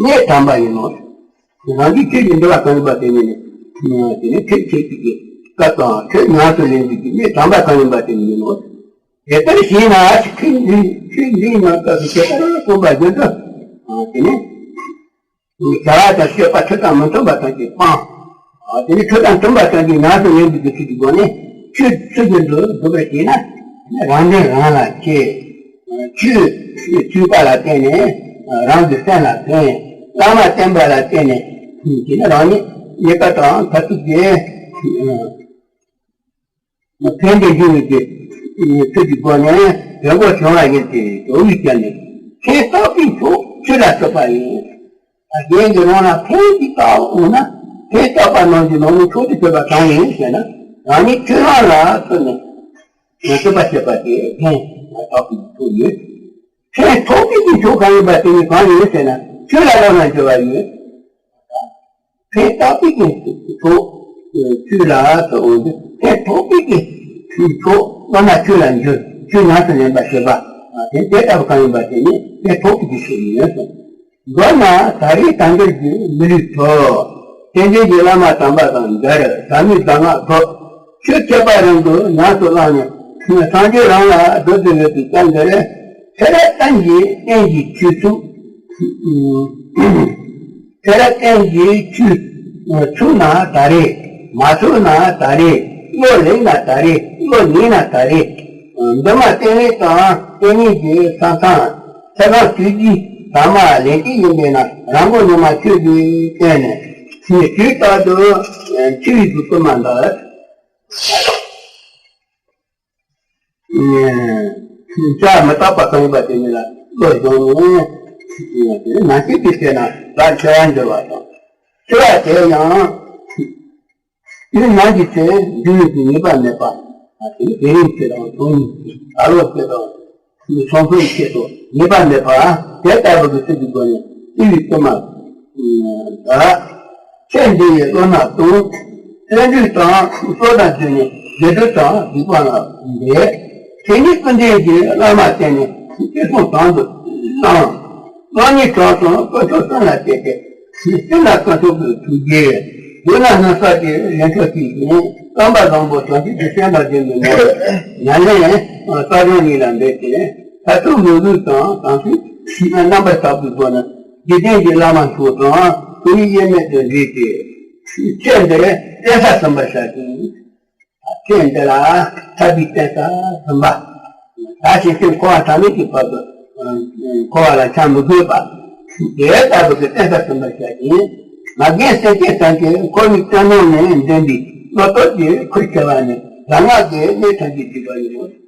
གནས་དམ་པ་ཡིན་ནོ། རང་རྒྱུད་ཆོས་ཀྱི་འདུལ་བ་གང་ཡིན་པ་དེ་ཉིད་ནི། དེ་ནི་ཁྲིད་བྱེད་ཀྱི་སྐབས་དང་ཁྲིད་ཉམས་སུ་ལེན་པའི་གནས་དམ་པ་གང་ཡིན་པ་དེ་ཉིད་ཡིན་ནོ། དེ་ལྟར་བྱས་ན་ཁྲིད་འདི་ཁྲིད་འདིའི་ནང་སྐབས་སུ་དེ་ལྟར་གསུངས་པ་བཞིན་དུ། དེ་ནི། བྱ་བ་དང་སྤྱོད་པ་ཁྲིད་དང་མི་མཐུན་པ་ཐམས་ཅད་སྤང་། དེ་ནི་ཁྲིད་དང་མཐུན་པ་ཐམས་ཅད་ཉམས་སུ་ལེན་པའི་གི་ཚུལ་གྱི་སྒོ་ནས་ཆོས་ཚུལ་བཞིན་དུ་སྒྲུབ་པར་བྱས་ན། རང་དོན་རང་ལ་སྐྱེ། ཆོས་ཐོས་པ་ལ་བརྟེན་ནས་རང་གི་སེམས་ལ་ཕན། བླ་མ་བསྟེན་པ་ལ་བརྟེན་ནས་དེ་ནི་རང་ཉིད་རྙེད་པ་དང་མཐར་ཐུག་གི་ཕན་བདེ་འབྱུང་བའི་གི་ཚུལ་གྱི་སྒོ་ནས་བོན་སྒོ་བྱུང་བ་ཡིན་ཏེ། ཇོ་བོས་ཀྱང་ནི་ཕན་བཏགས་པའི་མཆོག་ཆོས་ལ་སྤྱོད་པ་ཡིན། གཞན་གྱིས་རང་ལ་ཕན་ཅིག་བཏགས་འོང་ན་ཕན་བཏགས་པ་རྣམས་ཀྱི་ནང་ནས་མཆོག་ཏུ་གྱུར་པ་གང་ཡིན་ཞེ་ན། རང་ཉིད་ཆོས་རང་ལ་བརྟེན་ནས་སྤྱོད་པ་བྱེད་པ་དེ་ཕན་བཏགས་པའི་མཆོག་ཡིན། ཕན་ཐོགས་པའི་གི་མཆོག་གང་ཡིན་པ་དེ་ནི་གང་ཡིན་ཞེ་ན། ཆོས་ལ་བློ་སྣ་འགྱུར་བ་ཡིན། ཕན་བཏགས་པའི་གི་མཆོག་ཆོས་ལ་ཟེར་འོང་དུས། ཕན་ཐོགས་པའི་གི་མཆོག་བློ་སྣ་ཆོས་ལ་འགྱུར། ཆོས་ཉམས་སུ་ལེན་པ་བྱེད་པ་དེ་དེ་ལྟ་བུ་གང་ཡིན་པ་དེ་ནི་ཕན་ཐོགས་པའི་གི་མཆོག་ཡིན་གསུངས། མདོར་ན་ད་རེས་དལ་འབྱོར་གྱི་མི་ལུས་ཐོབ། བསྟན་འཛིན་གྱི་བླ་མ་དམ་པ་དང་མཇལ། ཟབ་མོའི་གདམས་ངག་ཐོབ། ཆོས་ཁྱད་པར་རང་གི་ཉམས་སུ་བླངས་ནས། སངས་རྒྱས་རང་ལ་བསྒྲུབ་ཏུ་ཡོད་པའི་སྐབས་འདིར། ཚེ་རབས་གཏན་གྱི་རྟེན་གྱི་ཆོས་ཚུགས། ཚེ་རབས་གཏན་གྱི་ཆོས་ཚུགས་ན་ད་རེས། མ་ཚུགས་ན་ད་རེས། བློ་ལེགས་ན་ད་རེས། བློ་ཉེས་ན་ད་རེས། འདུན་མ་བསྟེན་ལེན་དང་བསྟེན་ཉེས་ཀྱི་ས་ཁང་། ཚེ་གང་དུས་ཀྱི་ཟ་མ་ལེན་གྱི་ཡིན་པས་ན། རང་མགོ་ཉོན་མ་ཆོས་ཀྱི་སྟེང་ནས། དུས་རྟག་ཏུ་འཆི་བའི་གཟུགས་སྐུ་མ་འདར། བྱ་མི་རྟག་པ་གང་ཡིན་པ་དེ་ཉིད་ལ་བློ་སྦྱོང་ནས། ནམ་ཞིག་དེ་བྱས་ན་རབ་འཆི་བར་འགྱུར་བ་དང་། འཆི་བ་དེ་ཡང་། དུས་ནམ་ཞིག་ཚེ་འདི་ཡོད་ཀྱི་ངེས་པ་མེད་པ། དེ་ནི་དེ་རིང་ཚེ་དང་ཐོག་མའི་ཚེ། ད་ལོ་ཚེ་དང་། སོང་ཚོའི་ཆེད་དུ་ངེས་པ་མེད་པ། དེ་ལྟ་བུ་གི་ཚུལ་གྱི་སྒོ་ནས་འཆི་བའི་སྐུ་མ་འདར། ཚེ་འདི་ཡི་བློ་སྣ་གཏོང་། བརྩོན་འགྲུས་དང་སྲོག་དང་བཅས་ནས་དགེ་སྒྲུབ་དང་སྡིག་པ་ལ་འབད། དེ་ཉིད་ཀུན་ལྡན་གྱི་བླ་མ་བསྟེན་ནས་ཅི་གསུང་དང་དུ་བླང་། བློ་ཉིད་དྲང་སྲོང་དཀོན་མཆོག་གསུམ་ལ་གཏད་དེ། སེམས་ལ་དཀོན་མཆོག་གི་ཐུགས་རྗེ། དགོས་ན་སྣང་ས་ཀྱི་ཡོན་མཆོག་ཅིག་ཡིན། བསམ་པ་བཟང་པོ་བྱང་ཆུབ་ཀྱི་སེམས་དང་ལྡན་པའི་ངང་ལ་ཉམས་ལེན་བསགས་སྦྱོང་གཉིས་ལ་འབད་དེ། མཐར་ཐུག་མོས་གུས་དང་དམ་ཚིག་རྣམ་པར་དག་པའི་སྒོ་ནས་འཇིག་རྟེན་གྱི་བླ་མ་མཆོག་དང་སྐུ་ཡི་དབྱེར་མེད་དུ་འདྲེས་ཏེ། ཚེ་འདིར་བརྟེན་ས་ཟིན་པར་བྱ་ཞིང་། ཚེ་འདི་ལ་ཐར་པའི་བརྟེན་ས་ཟིན་པ། ད་ཕྱིན་ཆད་འཁོར་བ་མཐའ་མེད་ཀྱི་བར་དུ་འཁོར་བ་ལ་འཁྱམས་མི་དགོས་པ། དེ་ལྟ་བུ་གི་བརྟེན་ས་ཟིན་པར་བྱ་ཞིང་། མ་རྒན་སེམས་ཅན་ཐམས་ཅད་འཁོར་བའི་སྐྱོན་སྣང་ནས་འདྲེན་པའི་བློ་སྟོབས་ཀྱི་ཁུར་ཁྱེར་བ་ནི་གདམས་ངག་གི་གནད་ཐམས་ཅད་འདུས་པ་ཡིན་ནོ།